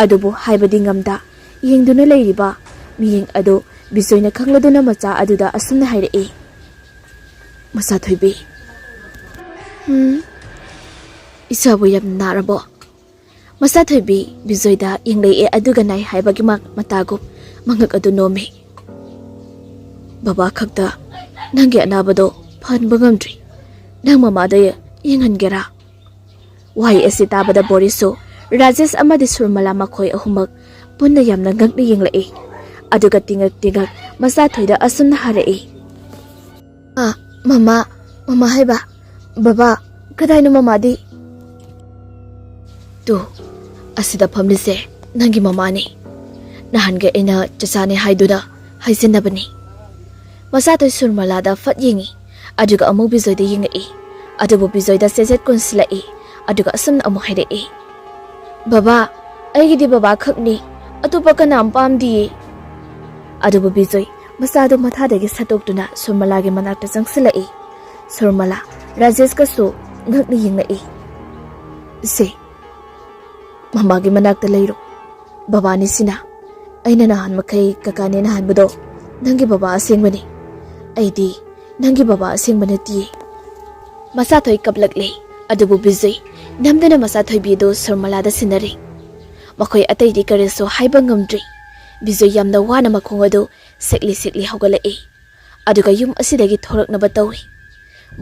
ꯑꯗꯨꯕꯨ ꯍꯥꯏꯕꯗꯤ ꯉꯝꯗ ꯌꯦꯡꯗꯨꯅ ꯂꯩꯔꯤꯕ ꯃꯤꯠꯌꯦꯡ ꯑꯗꯨ ꯕꯤꯖꯣꯏꯅ ꯈꯪꯂꯗꯨꯅ ꯃꯆꯥ ꯑꯗꯨꯗ ꯑꯁꯨꯝꯅ ꯍꯥꯏꯔꯛꯏ꯫ "ꯃꯆꯥꯊꯣꯏꯕꯤ꯫" "ꯎꯝ?" "ꯏꯆꯥꯕꯨ ꯌꯥꯝ ꯅꯥꯔꯕꯣ?" ꯃꯆꯥꯊꯣꯏꯕꯤ ꯕꯤꯖꯣꯏꯗ ꯌꯦꯡꯂꯛꯑꯦ, ꯑꯗꯨꯒ ꯅꯥꯏ ꯍꯥꯏꯕꯒꯤ ꯃ-, ꯃꯇꯥꯒꯨꯝ ꯃꯉꯛ ꯑꯗꯨ ꯅꯣꯝꯃꯤ꯫ "ꯕꯕꯥ ꯈꯛꯇ ꯅꯪꯒꯤ ꯑꯅꯥꯕꯗꯣ ꯐꯍꯟꯕ ꯉꯝꯗ꯭ꯔꯤ꯫ ꯅꯪ ꯃꯃꯥꯗ ꯌꯦꯡꯍꯟꯒꯦꯔꯥ?" ꯋꯥꯍꯩ ꯑꯁꯤ ꯇꯥꯕꯗ ꯕꯣꯔꯤꯁꯁꯨ, ꯔꯥꯖꯦꯁ ꯑꯃꯗꯤ ꯁꯨꯔꯃꯂꯥ ꯃꯈꯣꯏ ꯑꯍꯨꯝꯃꯛ ꯄꯨꯟꯅ ꯌꯥꯝꯅ ꯉꯛꯅ ꯌꯦꯡꯂꯛꯏ꯫ ꯑꯗꯨꯒ ꯇꯤꯡꯉꯛ ꯇꯤꯡꯉꯛ ꯃꯆꯥꯊꯣꯏꯗ ꯑꯁꯨꯝꯅ ꯍꯥꯏꯔꯛꯏ꯫ "ꯑ, ꯃꯃꯥ, ꯃꯃꯥ ꯍꯥꯏꯕ, ꯕꯕꯥ, ꯀꯗꯥꯏꯅꯣ ꯃꯃꯥꯗꯤ?" "ꯇꯨ, ꯑꯁꯤꯗ ꯐꯝꯂꯤꯁꯦ ꯅꯪꯒꯤ ꯃꯃꯥꯅꯤ꯫ ꯅꯍꯥꯟꯒꯩ ꯑꯩꯅ ꯆꯆꯥꯅꯤ ꯍꯥꯏꯗꯨꯅ ꯍꯥꯏꯖꯤꯟꯅꯕꯅꯤ꯫" ꯃꯆꯥꯊꯣꯏ ꯁꯨꯔꯃꯂꯥꯗ ꯐꯠ ꯌꯦꯡꯉꯤ꯫ ꯑꯗꯨꯒ ꯑꯃꯨꯛ ꯕꯤꯖꯣꯏꯗ ꯌꯦꯡꯉꯛꯏ꯫ ꯑꯗꯨꯕꯨ ꯕꯤꯖꯣꯏꯗ ꯆꯦꯖꯦꯠ ꯀꯣꯟꯁꯤꯜꯂꯛꯏ꯫ ꯑꯗꯨꯒ ꯑꯁꯨꯝꯅ ꯑꯃꯨꯛ ꯍꯥꯏꯔꯛꯏ, "ꯕꯕꯥ, ꯑꯩꯒꯤꯗꯤ ꯕꯕꯥ ꯈꯛꯅꯤ, ꯑꯇꯣꯞꯄ ꯀꯅꯥꯝ ꯄꯥꯝꯗꯤꯌꯦ"꯫ ꯑꯗꯨꯕꯨ ꯕꯤꯖꯣꯏ ꯃꯆꯥꯗꯨ ꯃꯊꯥꯗꯒꯤ ꯁꯠꯇꯣꯛꯇꯨꯅ ꯁꯨꯔꯃꯂꯥꯒꯤ ꯃꯅꯥꯛꯇ ꯆꯪꯁꯤꯜꯂꯛꯏ꯫ ꯁꯨꯔꯃꯂꯥ ꯔꯥꯖꯦꯁꯀꯁꯨ ꯉꯛꯅ ꯌꯦꯡꯂꯛꯏ꯫ "ꯁꯦ, ꯃꯃꯥꯒꯤ ꯃꯅꯥꯛꯇ ꯂꯩꯔꯣ꯫ ꯕꯕꯥꯅꯤ ꯁꯤꯅ꯫ ꯑꯩꯅ ꯅꯍꯥꯟ ꯃꯈꯩ ꯀꯀꯥꯅꯦꯅ ꯍꯥꯏꯕꯗꯣ ꯅꯪꯒꯤ ꯕꯕꯥ ꯑꯁꯦꯡꯕꯅꯤ꯫ ꯑꯩꯗꯤ ꯅꯪꯒꯤ ꯕꯕꯥ ꯑꯁꯦꯡꯕ ꯅꯠꯇꯤꯌꯦ"꯫ ꯃꯆꯥꯊꯣꯏ ꯀꯞꯂꯛꯂꯦ꯫ ꯑꯗꯨꯕꯨ ꯕꯤꯖꯣꯏ ꯅꯝꯗꯅ ꯃꯆꯥꯊꯣꯏꯕꯤ ꯑꯗꯨ ꯁꯨꯔꯃꯂꯥꯗ ꯁꯤꯟꯅꯔꯦ꯫ ꯃꯈꯣꯏ ꯑꯇꯩꯗꯤ ꯀꯔꯤꯁꯨ ꯍꯥꯏꯕ ꯉꯝꯗ꯭ꯔꯤ꯫ ꯕꯤꯖꯣꯏ ꯌꯥꯝꯅ ꯋꯥꯅ ꯃꯈꯣꯡ ꯑꯗꯨ ꯁꯦꯛꯂꯤ ꯁꯦꯛꯂꯤ ꯍꯧꯒꯠꯂꯛꯏ꯫ ꯑꯗꯨꯒ ꯌꯨꯝ ꯑꯁꯤꯗꯒꯤ ꯊꯣꯔꯛꯅꯕ ꯇꯧꯏ꯫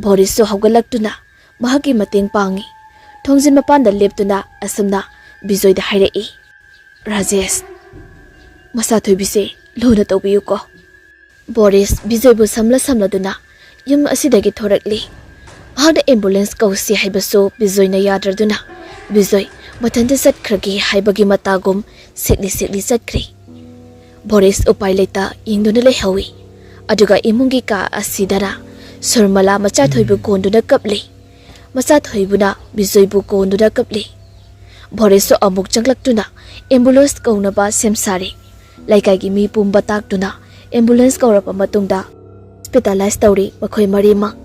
ꯕꯣꯔꯤꯁꯁꯨ ꯍꯧꯒꯠꯂꯛꯇꯨꯅ ꯃꯍꯥꯛꯀꯤ ꯃꯇꯦꯡ ꯄꯥꯡꯏ꯫ ꯊꯣꯡꯖꯤꯟ ꯃꯄꯥꯟꯗ ꯂꯦꯞꯇꯨꯅ ꯑꯁꯨꯝꯅ ꯕꯤꯖꯣꯏꯗ ꯍꯥꯏꯔꯛꯏ, "ꯔꯥꯖꯦꯁ, ꯃꯆꯥꯊꯣꯏꯕꯤꯁꯦ ꯂꯨꯅ ꯇꯧꯕꯤꯌꯨꯀꯣ"꯫ ꯕꯣꯔꯤꯁ ꯕꯤꯖꯣꯏꯕꯨ ꯁꯝꯂ ꯁꯝꯂꯗꯨꯅ ꯌꯨꯝ ꯑꯁꯤꯗꯒꯤ ꯊꯣꯔꯛꯂꯤ꯫ ꯃꯍꯥꯛꯅ ꯑꯦꯝꯕꯨꯂꯦꯟꯁ ꯀꯧꯁꯤ ꯍꯥꯏꯕꯁꯨ ꯕꯤꯖꯣꯏꯅ ꯌꯥꯗ꯭ꯔꯗꯨꯅ ꯕꯤꯖꯣꯏ ꯃꯊꯟꯇ ꯆꯠꯈ꯭ꯔꯒꯦ ꯍꯥꯏꯕꯒꯤ ꯃꯇꯥꯒꯨꯝ ꯁꯦꯛꯂꯤ ꯁꯦꯛꯂꯤ ꯆꯠꯈ꯭ꯔꯤ꯫ ꯕꯣꯔꯤꯁ ꯎꯄꯥꯏ ꯂꯩꯇ ꯌꯦꯡꯗꯨꯅ ꯂꯩꯍꯧꯏ꯫ ꯑꯗꯨꯒ ꯏꯃꯨꯡꯒꯤ ꯀꯥ ꯑꯁꯤꯗꯅ ꯁꯨꯔꯃꯂꯥ ꯃꯆꯥꯊꯣꯏꯕꯨ ꯀꯣꯟꯗꯨꯅ ꯀꯞꯂꯤ꯫ ꯃꯆꯥꯊꯣꯏꯕꯨꯅ ꯕꯤꯖꯣꯏꯕꯨ ꯀꯣꯟꯗꯨꯅ ꯀꯞꯂꯤ꯫ ꯕꯣꯔꯤꯁꯁꯨ ꯑꯃꯨꯛ ꯆꯪꯂꯛꯇꯨꯅ ꯑꯦꯝꯕꯨꯂꯦꯟꯁ ꯀꯧꯅꯕ ꯁꯦꯝ ꯁꯥꯔꯤ꯫ ꯂꯩꯀꯥꯏꯒꯤ ꯃꯤ ꯄꯨꯝꯕ ꯇꯥꯛꯇꯨꯅ ꯑꯦꯝꯕꯨꯂꯦꯟꯁ ꯀꯧꯔꯕ ꯃꯇꯨꯡꯗ ꯍꯣꯁꯄꯤꯇꯥꯂꯥꯏꯖ ꯇꯧꯔꯤ ꯃꯈꯣꯏ ꯃꯔꯤꯃꯛ꯫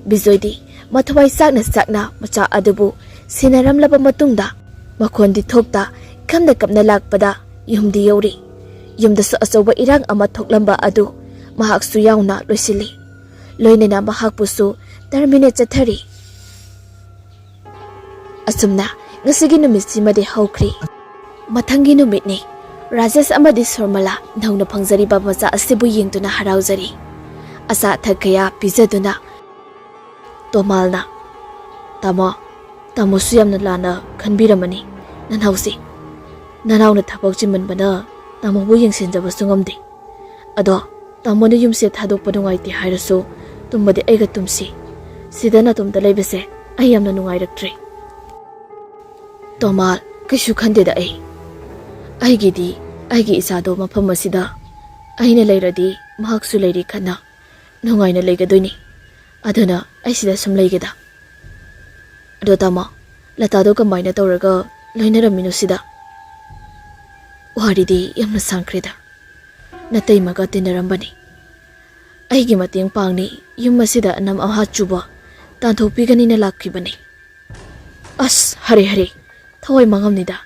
ꯕꯤꯖꯣꯏꯗꯤ ꯃꯊꯋꯥꯏ ꯆꯥꯛꯅ ꯆꯥꯛꯅ ꯃꯆꯥ ꯑꯗꯨꯕꯨ ꯁꯤꯟꯅꯔꯝꯂꯕ ꯃꯇꯨꯡꯗ ꯃꯈꯣꯟꯗꯤ ꯊꯣꯛꯇ ꯀꯞꯅ ꯀꯞꯅ ꯂꯥꯛꯄꯗ ꯌꯨꯝꯗꯤ ꯌꯧꯔꯤ꯫ ꯌꯨꯝꯗꯁꯨ ꯑꯆꯧꯕ ꯏꯔꯥꯡ ꯑꯃ ꯊꯣꯛꯂꯝꯕ ꯑꯗꯨ ꯃꯍꯥꯛꯁꯨ ꯌꯥꯎꯅ ꯂꯣꯏꯁꯤꯜꯂꯤ꯫ ꯂꯣꯏꯅꯅ ꯃꯍꯥꯛꯄꯨꯁꯨ ꯇꯔꯃꯤꯅꯦꯠ ꯆꯠꯊꯔꯤ꯫ ꯑꯁꯨꯝꯅ ꯉꯁꯤꯒꯤ ꯅꯨꯃꯤꯠꯁꯤꯃꯗꯤ ꯍꯧꯈ꯭ꯔꯤ꯫ ꯃꯊꯪꯒꯤ ꯅꯨꯃꯤꯠꯅꯤ꯫ ꯔꯥꯖꯦꯁ ꯑꯃꯗꯤ ꯁꯨꯔꯃꯂꯥ ꯅꯧꯅ ꯐꯪꯖꯔꯤꯕ ꯃꯆꯥ ꯑꯁꯤꯕꯨ ꯌꯦꯡꯗꯨꯅ ꯍꯔꯥꯎꯖꯔꯤ꯫ ꯑꯆꯥ ꯑꯊꯛ ꯀꯌꯥ ꯄꯤꯖꯗꯨꯅ ꯇꯣꯃꯥꯜꯅ, "ꯇꯥꯃꯣ, ꯇꯥꯃꯣꯁꯨ ꯌꯥꯝꯅ ꯂꯥꯟꯅ ꯈꯟꯕꯤꯔꯝꯃꯅꯤ ꯅꯅꯥꯎꯁꯦ꯫ ꯅꯅꯥꯎꯅ ꯊꯕꯛ ꯆꯤꯟꯃꯟꯕꯅ ꯇꯥꯃꯣꯕꯨ ꯌꯦꯡꯁꯤꯟꯖꯕꯁꯨ ꯉꯝꯗꯦ꯫ ꯑꯗꯣ ꯇꯥꯃꯣꯅ ꯌꯨꯝꯁꯦ ꯊꯥꯗꯣꯛꯄ ꯅꯨꯡꯉꯥꯏꯇꯦ ꯍꯥꯏꯔꯁꯨ ꯇꯨꯝꯕꯗꯤ ꯑꯩꯒ ꯇꯨꯝꯁꯤ꯫ ꯁꯤꯗ ꯅꯥꯇꯣꯝꯇ ꯂꯩꯕꯁꯦ ꯑꯩ ꯌꯥꯝꯅ ꯅꯨꯡꯉꯥꯏꯔꯛꯇ꯭ꯔꯦ"꯫ "ꯇꯣꯃꯥꯜ, ꯀꯩꯁꯨ ꯈꯟꯗꯦꯗ ꯑꯩ꯫ ꯑꯩꯒꯤꯗꯤ ꯑꯩꯒꯤ ꯏꯆꯥꯗꯣ ꯃꯐꯝ ꯑꯁꯤꯗ ꯑꯩꯅ ꯂꯩꯔꯗꯤ ꯃꯍꯥꯛꯁꯨ ꯂꯩꯔꯤ ꯈꯟꯅ ꯅꯨꯡꯉꯥꯏꯅ ꯂꯩꯒꯗꯣꯏꯅꯤ꯫ ꯑꯗꯨꯅ ꯑꯩ ꯁꯤꯗ ꯁꯨꯝ ꯂꯩꯒꯦꯗ꯫ ꯑꯗꯣ ꯇꯥꯃꯣ, ꯂꯇꯥꯗꯣ ꯀꯃꯥꯏꯅ ꯇꯧꯔꯒ ꯂꯣꯏꯅꯔꯝꯃꯤꯅꯣ ꯁꯤꯗ? ꯋꯥꯔꯤꯗꯤ ꯌꯥꯝꯅ ꯁꯥꯡꯈ꯭ꯔꯦꯗ꯫ ꯅꯇꯩꯃꯒ ꯇꯤꯟꯅꯔꯝꯕꯅꯤ꯫ ꯑꯩꯒꯤ ꯃꯇꯦꯡ ꯄꯥꯡꯅꯤ, ꯌꯨꯝ ꯑꯁꯤꯗ ꯑꯅꯝ ꯑꯍꯥ ꯆꯨꯕ ꯇꯥꯟꯊꯣꯛꯄꯤꯒꯅꯤꯅ ꯂꯥꯛꯈꯤꯕꯅꯤ꯫ ꯑꯁ, ꯍꯔꯦ ꯍꯔꯦ, ꯊꯋꯥꯏ ꯃꯥꯡꯉꯝꯅꯤꯗ꯫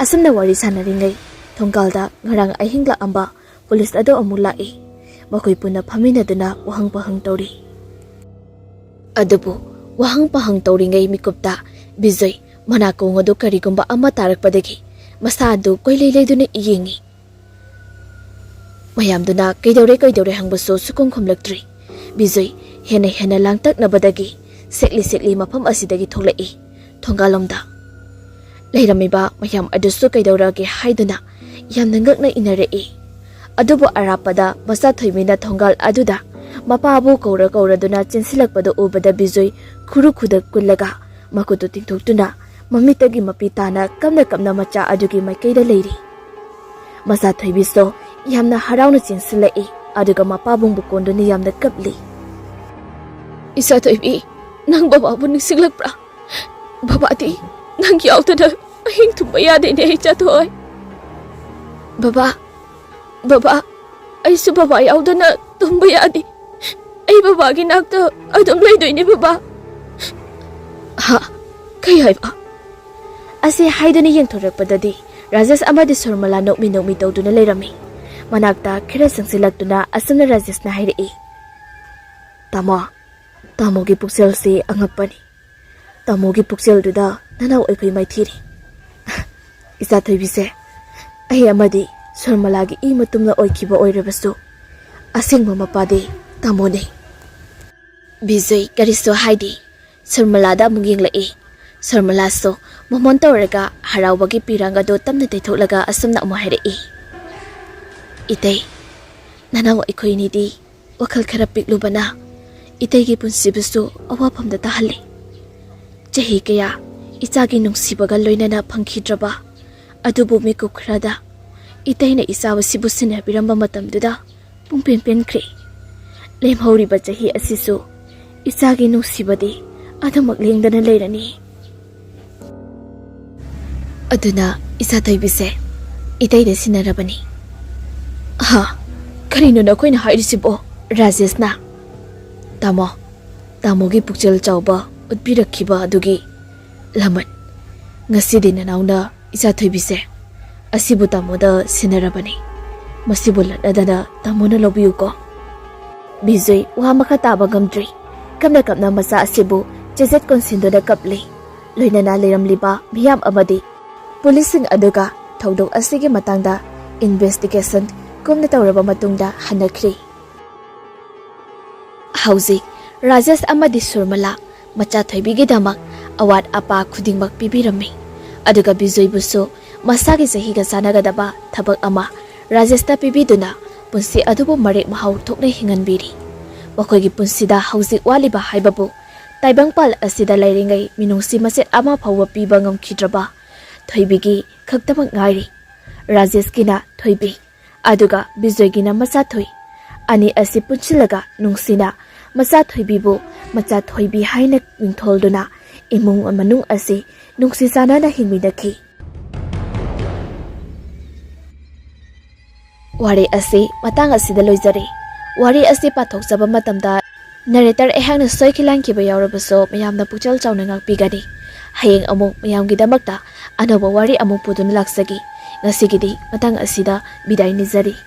ꯑꯁꯨꯝꯅ ꯋꯥꯔꯤ ꯁꯥꯟꯅꯔꯤꯉꯩ ꯊꯣꯡꯒꯥꯜꯗ ꯉꯔꯥꯡ ꯑꯍꯤꯡ ꯂꯥꯛꯑꯝꯕ ꯄꯨꯂꯤꯁ ꯑꯗꯨ ꯑꯃꯨꯛ ꯂꯥꯛꯏ꯫ ꯃꯈꯣꯏ ꯄꯨꯟꯅ ꯐꯝꯃꯤꯟꯅꯗꯨꯅ ꯋꯥꯍꯪ ꯄꯥꯍꯪ ꯇꯧꯔꯤ꯫ ꯑꯗꯨꯕꯨ ꯋꯥꯍꯪ ꯄꯥꯍꯪ ꯇꯧꯔꯤꯉꯩ ꯃꯤꯀꯨꯞꯇ ꯕꯤꯖꯣꯏ ꯃꯅꯥꯀꯣꯡ ꯑꯗꯨ ꯀꯔꯤꯒꯨꯝꯕ ꯑꯃ ꯇꯥꯔꯛꯄꯗꯒꯤ ꯃꯁꯥ ꯑꯗꯨ ꯀꯣꯏꯂꯩ ꯂꯩꯗꯨꯅ ꯌꯦꯡꯉꯤ꯫ ꯃꯌꯥꯝꯗꯨꯅ ꯀꯩꯗꯧꯔꯦ ꯀꯩꯗꯧꯔꯦ ꯍꯪꯕꯁꯨ ꯁꯨꯈꯨꯝ ꯈꯨꯝꯂꯛꯇ꯭ꯔꯤ꯫ ꯕꯤꯖꯣꯏ ꯍꯦꯟꯅ ꯍꯦꯟꯅ ꯂꯥꯡꯇꯛꯅꯕꯗꯒꯤ ꯁꯦꯛꯂꯤ ꯁꯦꯛꯂꯤ ꯃꯐꯝ ꯑꯁꯤꯗꯒꯤ ꯊꯣꯛꯂꯛꯏ꯫ ꯊꯣꯡꯒꯥꯜꯂꯣꯝꯗ ꯂꯩꯔꯝꯃꯤꯕ ꯃꯌꯥꯝ ꯑꯗꯨꯁꯨ ꯀꯩꯗꯧꯔꯒꯦ ꯍꯥꯏꯗꯨꯅ ꯌꯥꯝꯅ ꯉꯛꯅ ꯏꯟꯅꯔꯛꯏ꯫ ꯑꯗꯨꯕꯨ ꯑꯔꯥꯞꯄꯗ ꯃꯆꯥꯊꯣꯏꯕꯤꯅ ꯊꯣꯡꯒꯥꯜ ꯑꯗꯨꯗ ꯃꯄꯥꯕꯨ ꯀꯧꯔ ꯀꯧꯔꯗꯨꯅ ꯆꯦꯟꯁꯤꯜꯂꯛꯄꯗꯨ ꯎꯕꯗ ꯕꯤꯖꯣꯏ ꯈꯨꯔꯨ ꯈꯨꯗꯛ ꯀꯨꯜꯂꯒ ꯃꯈꯨꯠꯇꯨ ꯇꯤꯡꯊꯣꯛꯇꯨꯅ ꯃꯃꯤꯠꯇꯒꯤ ꯃꯄꯤ ꯇꯥꯅ ꯀꯞꯅ ꯀꯞꯅ ꯃꯆꯥ ꯑꯗꯨꯒꯤ ꯃꯥꯏꯀꯩꯗ ꯂꯩꯔꯤ꯫ ꯃꯆꯥꯊꯣꯏꯕꯤꯁꯨ ꯌꯥꯝꯅ ꯍꯔꯥꯎꯅ ꯆꯦꯟꯁꯤꯜꯂꯛꯏ, ꯑꯗꯨꯒ ꯃꯄꯥꯕꯨꯡꯕꯨ ꯀꯣꯟꯗꯨꯅ ꯌꯥꯝꯅ ꯀꯞꯂꯤ꯫ "ꯏꯆꯥꯊꯣꯏꯕꯤ, ꯅꯪ ꯕꯕꯥꯕꯨ ꯅꯤꯡꯁꯤꯡꯂꯛꯄ꯭ꯔꯥ? ꯕꯕꯥꯗꯤ ꯅꯪ ꯌꯥꯎꯗꯅ ꯑꯍꯤꯡ ꯇꯨꯝꯕ ꯌꯥꯗꯦꯅꯦ, ꯏꯆꯥꯊꯣꯏ꯫" "ꯕꯕꯥ, ꯕꯕꯥ, ꯑꯩꯁꯨ ꯕꯕꯥ ꯌꯥꯎꯗꯅ ꯇꯨꯝꯕ ꯌꯥꯗꯦ꯫ ꯑꯩ ꯕꯕꯥꯒꯤ ꯅꯥꯛꯇ ꯑꯗꯨꯝ ꯂꯩꯗꯣꯏꯅꯦ, ꯕꯕꯥ꯫" "ꯍꯥ? ꯀꯩ ꯍꯥꯏꯕ?" ꯑꯁꯤ ꯍꯥꯏꯗꯨꯅ ꯌꯦꯡꯊꯣꯔꯛꯄꯗꯗꯤ ꯔꯥꯖꯦꯁ ꯑꯃꯗꯤ ꯁꯣꯔꯃꯂꯥ ꯅꯣꯛꯃꯤ ꯅꯣꯛꯃꯤ ꯇꯧꯗꯨꯅ ꯂꯩꯔꯝꯃꯤ꯫ ꯃꯅꯥꯛꯇ ꯈꯔ ꯆꯪꯁꯤꯜꯂꯛꯇꯨꯅ ꯑꯁꯨꯝꯅ ꯔꯥꯖꯦꯁꯅ ꯍꯥꯏꯔꯛꯏ, "ꯇꯥꯃꯣ, ꯇꯥꯃꯣꯒꯤ ꯄꯨꯛꯆꯦꯜꯁꯤ ꯑꯉꯛꯄꯅꯤ꯫ ꯇꯥꯃꯣꯒꯤ ꯄꯨꯛꯆꯦꯜꯗꯨꯗ ꯅꯅꯥꯎ ꯑꯩꯈꯣꯏ ꯃꯥꯏꯊꯤꯔꯤ꯫" "ꯏꯆꯥꯊꯣꯏꯕꯤꯁꯦ, ꯑꯩ ꯑꯃꯗꯤ ꯁꯣꯔꯃꯂꯥꯒꯤ ꯏ ꯃꯇꯨꯝꯅ ꯑꯣꯏꯈꯤꯕ ꯑꯣꯏꯔꯕꯁꯨ, ꯑꯁꯦꯡꯕ ꯃꯄꯥꯗꯤ ꯇꯥꯃꯣꯅꯤ꯫" ꯕꯤꯖꯣꯏ ꯀꯔꯤꯁꯨ ꯍꯥꯏꯗꯦ꯫ ꯁꯣꯔꯃꯂꯥꯗ ꯑꯃꯨꯛ ꯌꯦꯡꯂꯛꯏ꯫ ꯁꯣꯔꯃꯂꯥꯁꯨ ꯃꯣꯃꯣꯟ ꯇꯧꯔꯒ ꯍꯔꯥꯎꯕꯒꯤ ꯄꯤꯔꯥꯡ ꯑꯗꯨ ꯇꯞꯅ ꯇꯩꯊꯣꯛꯂꯒ ꯑꯁꯨꯝꯅ ꯑꯃꯨꯛ ꯍꯥꯏꯔꯛꯏ, "ꯏꯇꯩ, ꯅꯅꯥꯎ ꯑꯩꯈꯣꯏꯅꯤꯗꯤ ꯋꯥꯈꯜ ꯈꯔ ꯄꯤꯛꯂꯨꯕꯅ ꯏꯇꯩꯒꯤ ꯄꯨꯟꯁꯤꯕꯨꯁꯨ ꯑꯋꯥꯐꯝꯗ ꯇꯥꯍꯜꯂꯤ꯫ ꯆꯍꯤ ꯀꯌꯥ ꯏꯆꯥꯒꯤ ꯅꯨꯡꯁꯤꯕꯒ ꯂꯣꯏꯅꯅ ꯐꯪꯈꯤꯗ꯭ꯔꯕ, ꯑꯗꯨꯕꯨ ꯃꯤꯀꯨꯞ ꯈꯔꯗ ꯏꯇꯩꯅ ꯏꯆꯥ ꯑꯁꯤꯕꯨ ꯁꯤꯟꯅꯕꯤꯔꯝꯕ ꯃꯇꯝꯗꯨꯗ ꯄꯨꯡꯄꯦꯟ ꯄꯦꯟꯈ꯭ꯔꯦ꯫ ꯂꯦꯝꯍꯧꯔꯤꯕ ꯆꯍꯤ ꯑꯁꯤꯁꯨ ꯏꯆꯥꯒꯤ ꯅꯨꯡꯁꯤꯕꯗꯤ ꯑꯗꯨꯃꯛ ꯂꯦꯡꯗꯅ ꯂꯩꯔꯅꯤ꯫ ꯑꯗꯨꯅ ꯏꯆꯥ ꯊꯣꯏꯕꯤꯁꯦ ꯏꯇꯩꯗ ꯁꯤꯟꯅꯔꯕꯅꯤ꯫ ꯍꯥ? ꯀꯔꯤꯅꯣ ꯅꯈꯣꯏꯅ ꯍꯥꯏꯔꯤꯁꯤꯕꯣ? ꯔꯥꯖꯦꯁꯅ, "ꯇꯥꯃꯣ, ꯇꯥꯃꯣꯒꯤ ꯄꯨꯛꯆꯦꯜ ꯆꯥꯎꯕ ꯎꯠꯄꯤꯔꯛꯈꯤꯕ ꯑꯗꯨꯒꯤ ꯂꯃꯟ, ꯉꯁꯤꯗꯤ ꯅꯅꯥꯎꯅ ꯏꯆꯥ ꯊꯣꯏꯕꯤꯁꯦ ꯑꯁꯤꯕꯨ ꯇꯥꯃꯣꯗ ꯁꯤꯟꯅꯔꯕꯅꯤ꯫ ꯃꯁꯤꯕꯨ ꯂꯠꯅꯗꯅ ꯇꯥꯃꯣꯅ ꯂꯧꯕꯤꯌꯨꯀꯣ꯫" ꯕꯤꯖꯣꯏ ꯋꯥ ꯃꯈꯥ ꯇꯥꯕ ꯉꯝꯗ꯭ꯔꯤ꯫ ꯀꯞꯅ ꯀꯞꯅ ꯃꯆꯥ ꯑꯁꯤꯕꯨ ꯆꯦꯖꯦꯠ ꯀꯣꯟꯁꯤꯟꯗꯨꯅ ꯀꯞꯂꯤ꯫ ꯂꯣꯏꯅꯅ ꯂꯩꯔꯝꯂꯤꯕ ꯃꯤꯌꯥꯝ ꯑꯃꯗꯤ ꯄꯨꯂꯤꯁꯁꯤꯡ ꯑꯗꯨꯒ ꯊꯧꯗꯣꯛ ꯑꯁꯤꯒꯤ ꯃꯇꯥꯡꯗ ꯏꯟꯚꯦꯁꯇꯤꯒꯦꯁꯟ ꯀꯨꯞꯅ ꯇꯧꯔꯕ ꯃꯇꯨꯡꯗ ꯍꯟꯅꯈ꯭ꯔꯤ꯫ ꯍꯧꯖꯤꯛ ꯔꯥꯖꯦꯁ ꯑꯃꯗꯤ ꯁꯨꯔꯃꯂꯥ ꯃꯆꯥ ꯊꯣꯏꯕꯤꯒꯤꯗꯃꯛ ꯑꯋꯥꯠ ꯑꯄꯥ ꯈꯨꯗꯤꯡꯃꯛ ꯄꯤꯕꯤꯔꯝꯃꯤ꯫ ꯑꯗꯨꯒ ꯕꯤꯖꯣꯏꯕꯨꯁꯨ ꯃꯁꯥꯒꯤ ꯆꯍꯤꯒ ꯆꯥꯟꯅꯒꯗꯕ ꯊꯕꯛ ꯑꯃ ꯔꯥꯖꯦꯁꯇ ꯄꯤꯕꯤꯗꯨꯅ ꯄꯨꯟꯁꯤ ꯑꯗꯨꯕꯨ ꯃꯔꯦꯛ ꯃꯍꯥꯎ ꯊꯣꯛꯅ ꯍꯤꯡꯍꯟꯕꯤꯔꯤ꯫ ꯃꯈꯣꯏꯒꯤ ꯄꯨꯟꯁꯤꯗ ꯍꯧꯖꯤꯛ ꯋꯥꯠꯂꯤꯕ ꯍꯥꯏꯕꯕꯨ ꯇꯥꯏꯕꯪꯄꯥꯜ ꯑꯁꯤꯗ ꯂꯩꯔꯤꯉꯩ ꯃꯤꯅꯨꯡꯁꯤ ꯃꯆꯦꯠ ꯑꯃ ꯐꯥꯎꯕ ꯄꯤꯕ ꯉꯝꯈꯤꯗ꯭ꯔꯕ ꯊꯣꯏꯕꯤꯒꯤ ꯈꯛꯇꯃꯛ ꯉꯥꯏꯔꯤ꯫ ꯔꯥꯖꯦꯁꯀꯤꯅ ꯊꯣꯏꯕꯤ, ꯑꯗꯨꯒ ꯕꯤꯖꯣꯏꯒꯤꯅ ꯃꯆꯥ ꯊꯣꯏ꯫ ꯑꯅꯤ ꯑꯁꯤ ꯄꯨꯟꯁꯤꯜꯂꯒ ꯅꯨꯡꯁꯤꯅ ꯃꯆꯥ ꯊꯣꯏꯕꯤꯕꯨ ꯃꯆꯥ ꯊꯣꯏꯕꯤ ꯍꯥꯏꯅ ꯃꯤꯡꯊꯣꯜꯗꯨꯅ ꯏꯃꯨꯡ ꯃꯅꯨꯡ ꯑꯁꯤ ꯅꯨꯡꯁꯤ ꯆꯥꯟꯅꯅ ꯍꯤꯡꯃꯤꯟꯅꯈꯤ꯫ ꯋꯥꯔꯤ ꯑꯁꯤ ꯃꯇꯥꯡ ꯑꯁꯤꯗ ꯂꯣꯏꯖꯔꯦ꯫ ꯋꯥꯔꯤ ꯑꯁꯤ ꯄꯥꯊꯣꯛꯆꯕ ꯃꯇꯝꯗ ꯅꯦꯔꯦꯇꯔ ꯑꯩꯍꯥꯛꯅ ꯁꯣꯏꯈꯤ ꯂꯥꯟꯈꯤꯕ ꯌꯥꯎꯔꯕꯁꯨ ꯃꯌꯥꯝꯅ ꯄꯨꯛꯆꯦꯜ ꯆꯥꯎꯅ ꯉꯥꯛꯄꯤꯒꯅꯤ꯫ ꯍꯌꯦꯡ ꯑꯃꯨꯛ ꯃꯌꯥꯝꯒꯤꯗꯃꯛꯇ ꯑꯅꯧꯕ ꯋꯥꯔꯤ ꯑꯃꯨꯛ ꯄꯨꯗꯨꯅ ꯂꯥꯛꯆꯒꯦ꯫ ꯉꯁꯤꯒꯤꯗꯤ ꯃꯇꯥꯡ ꯑꯁꯤꯗ ꯕꯤꯗꯥꯏ ꯅꯤꯖꯔꯤ꯫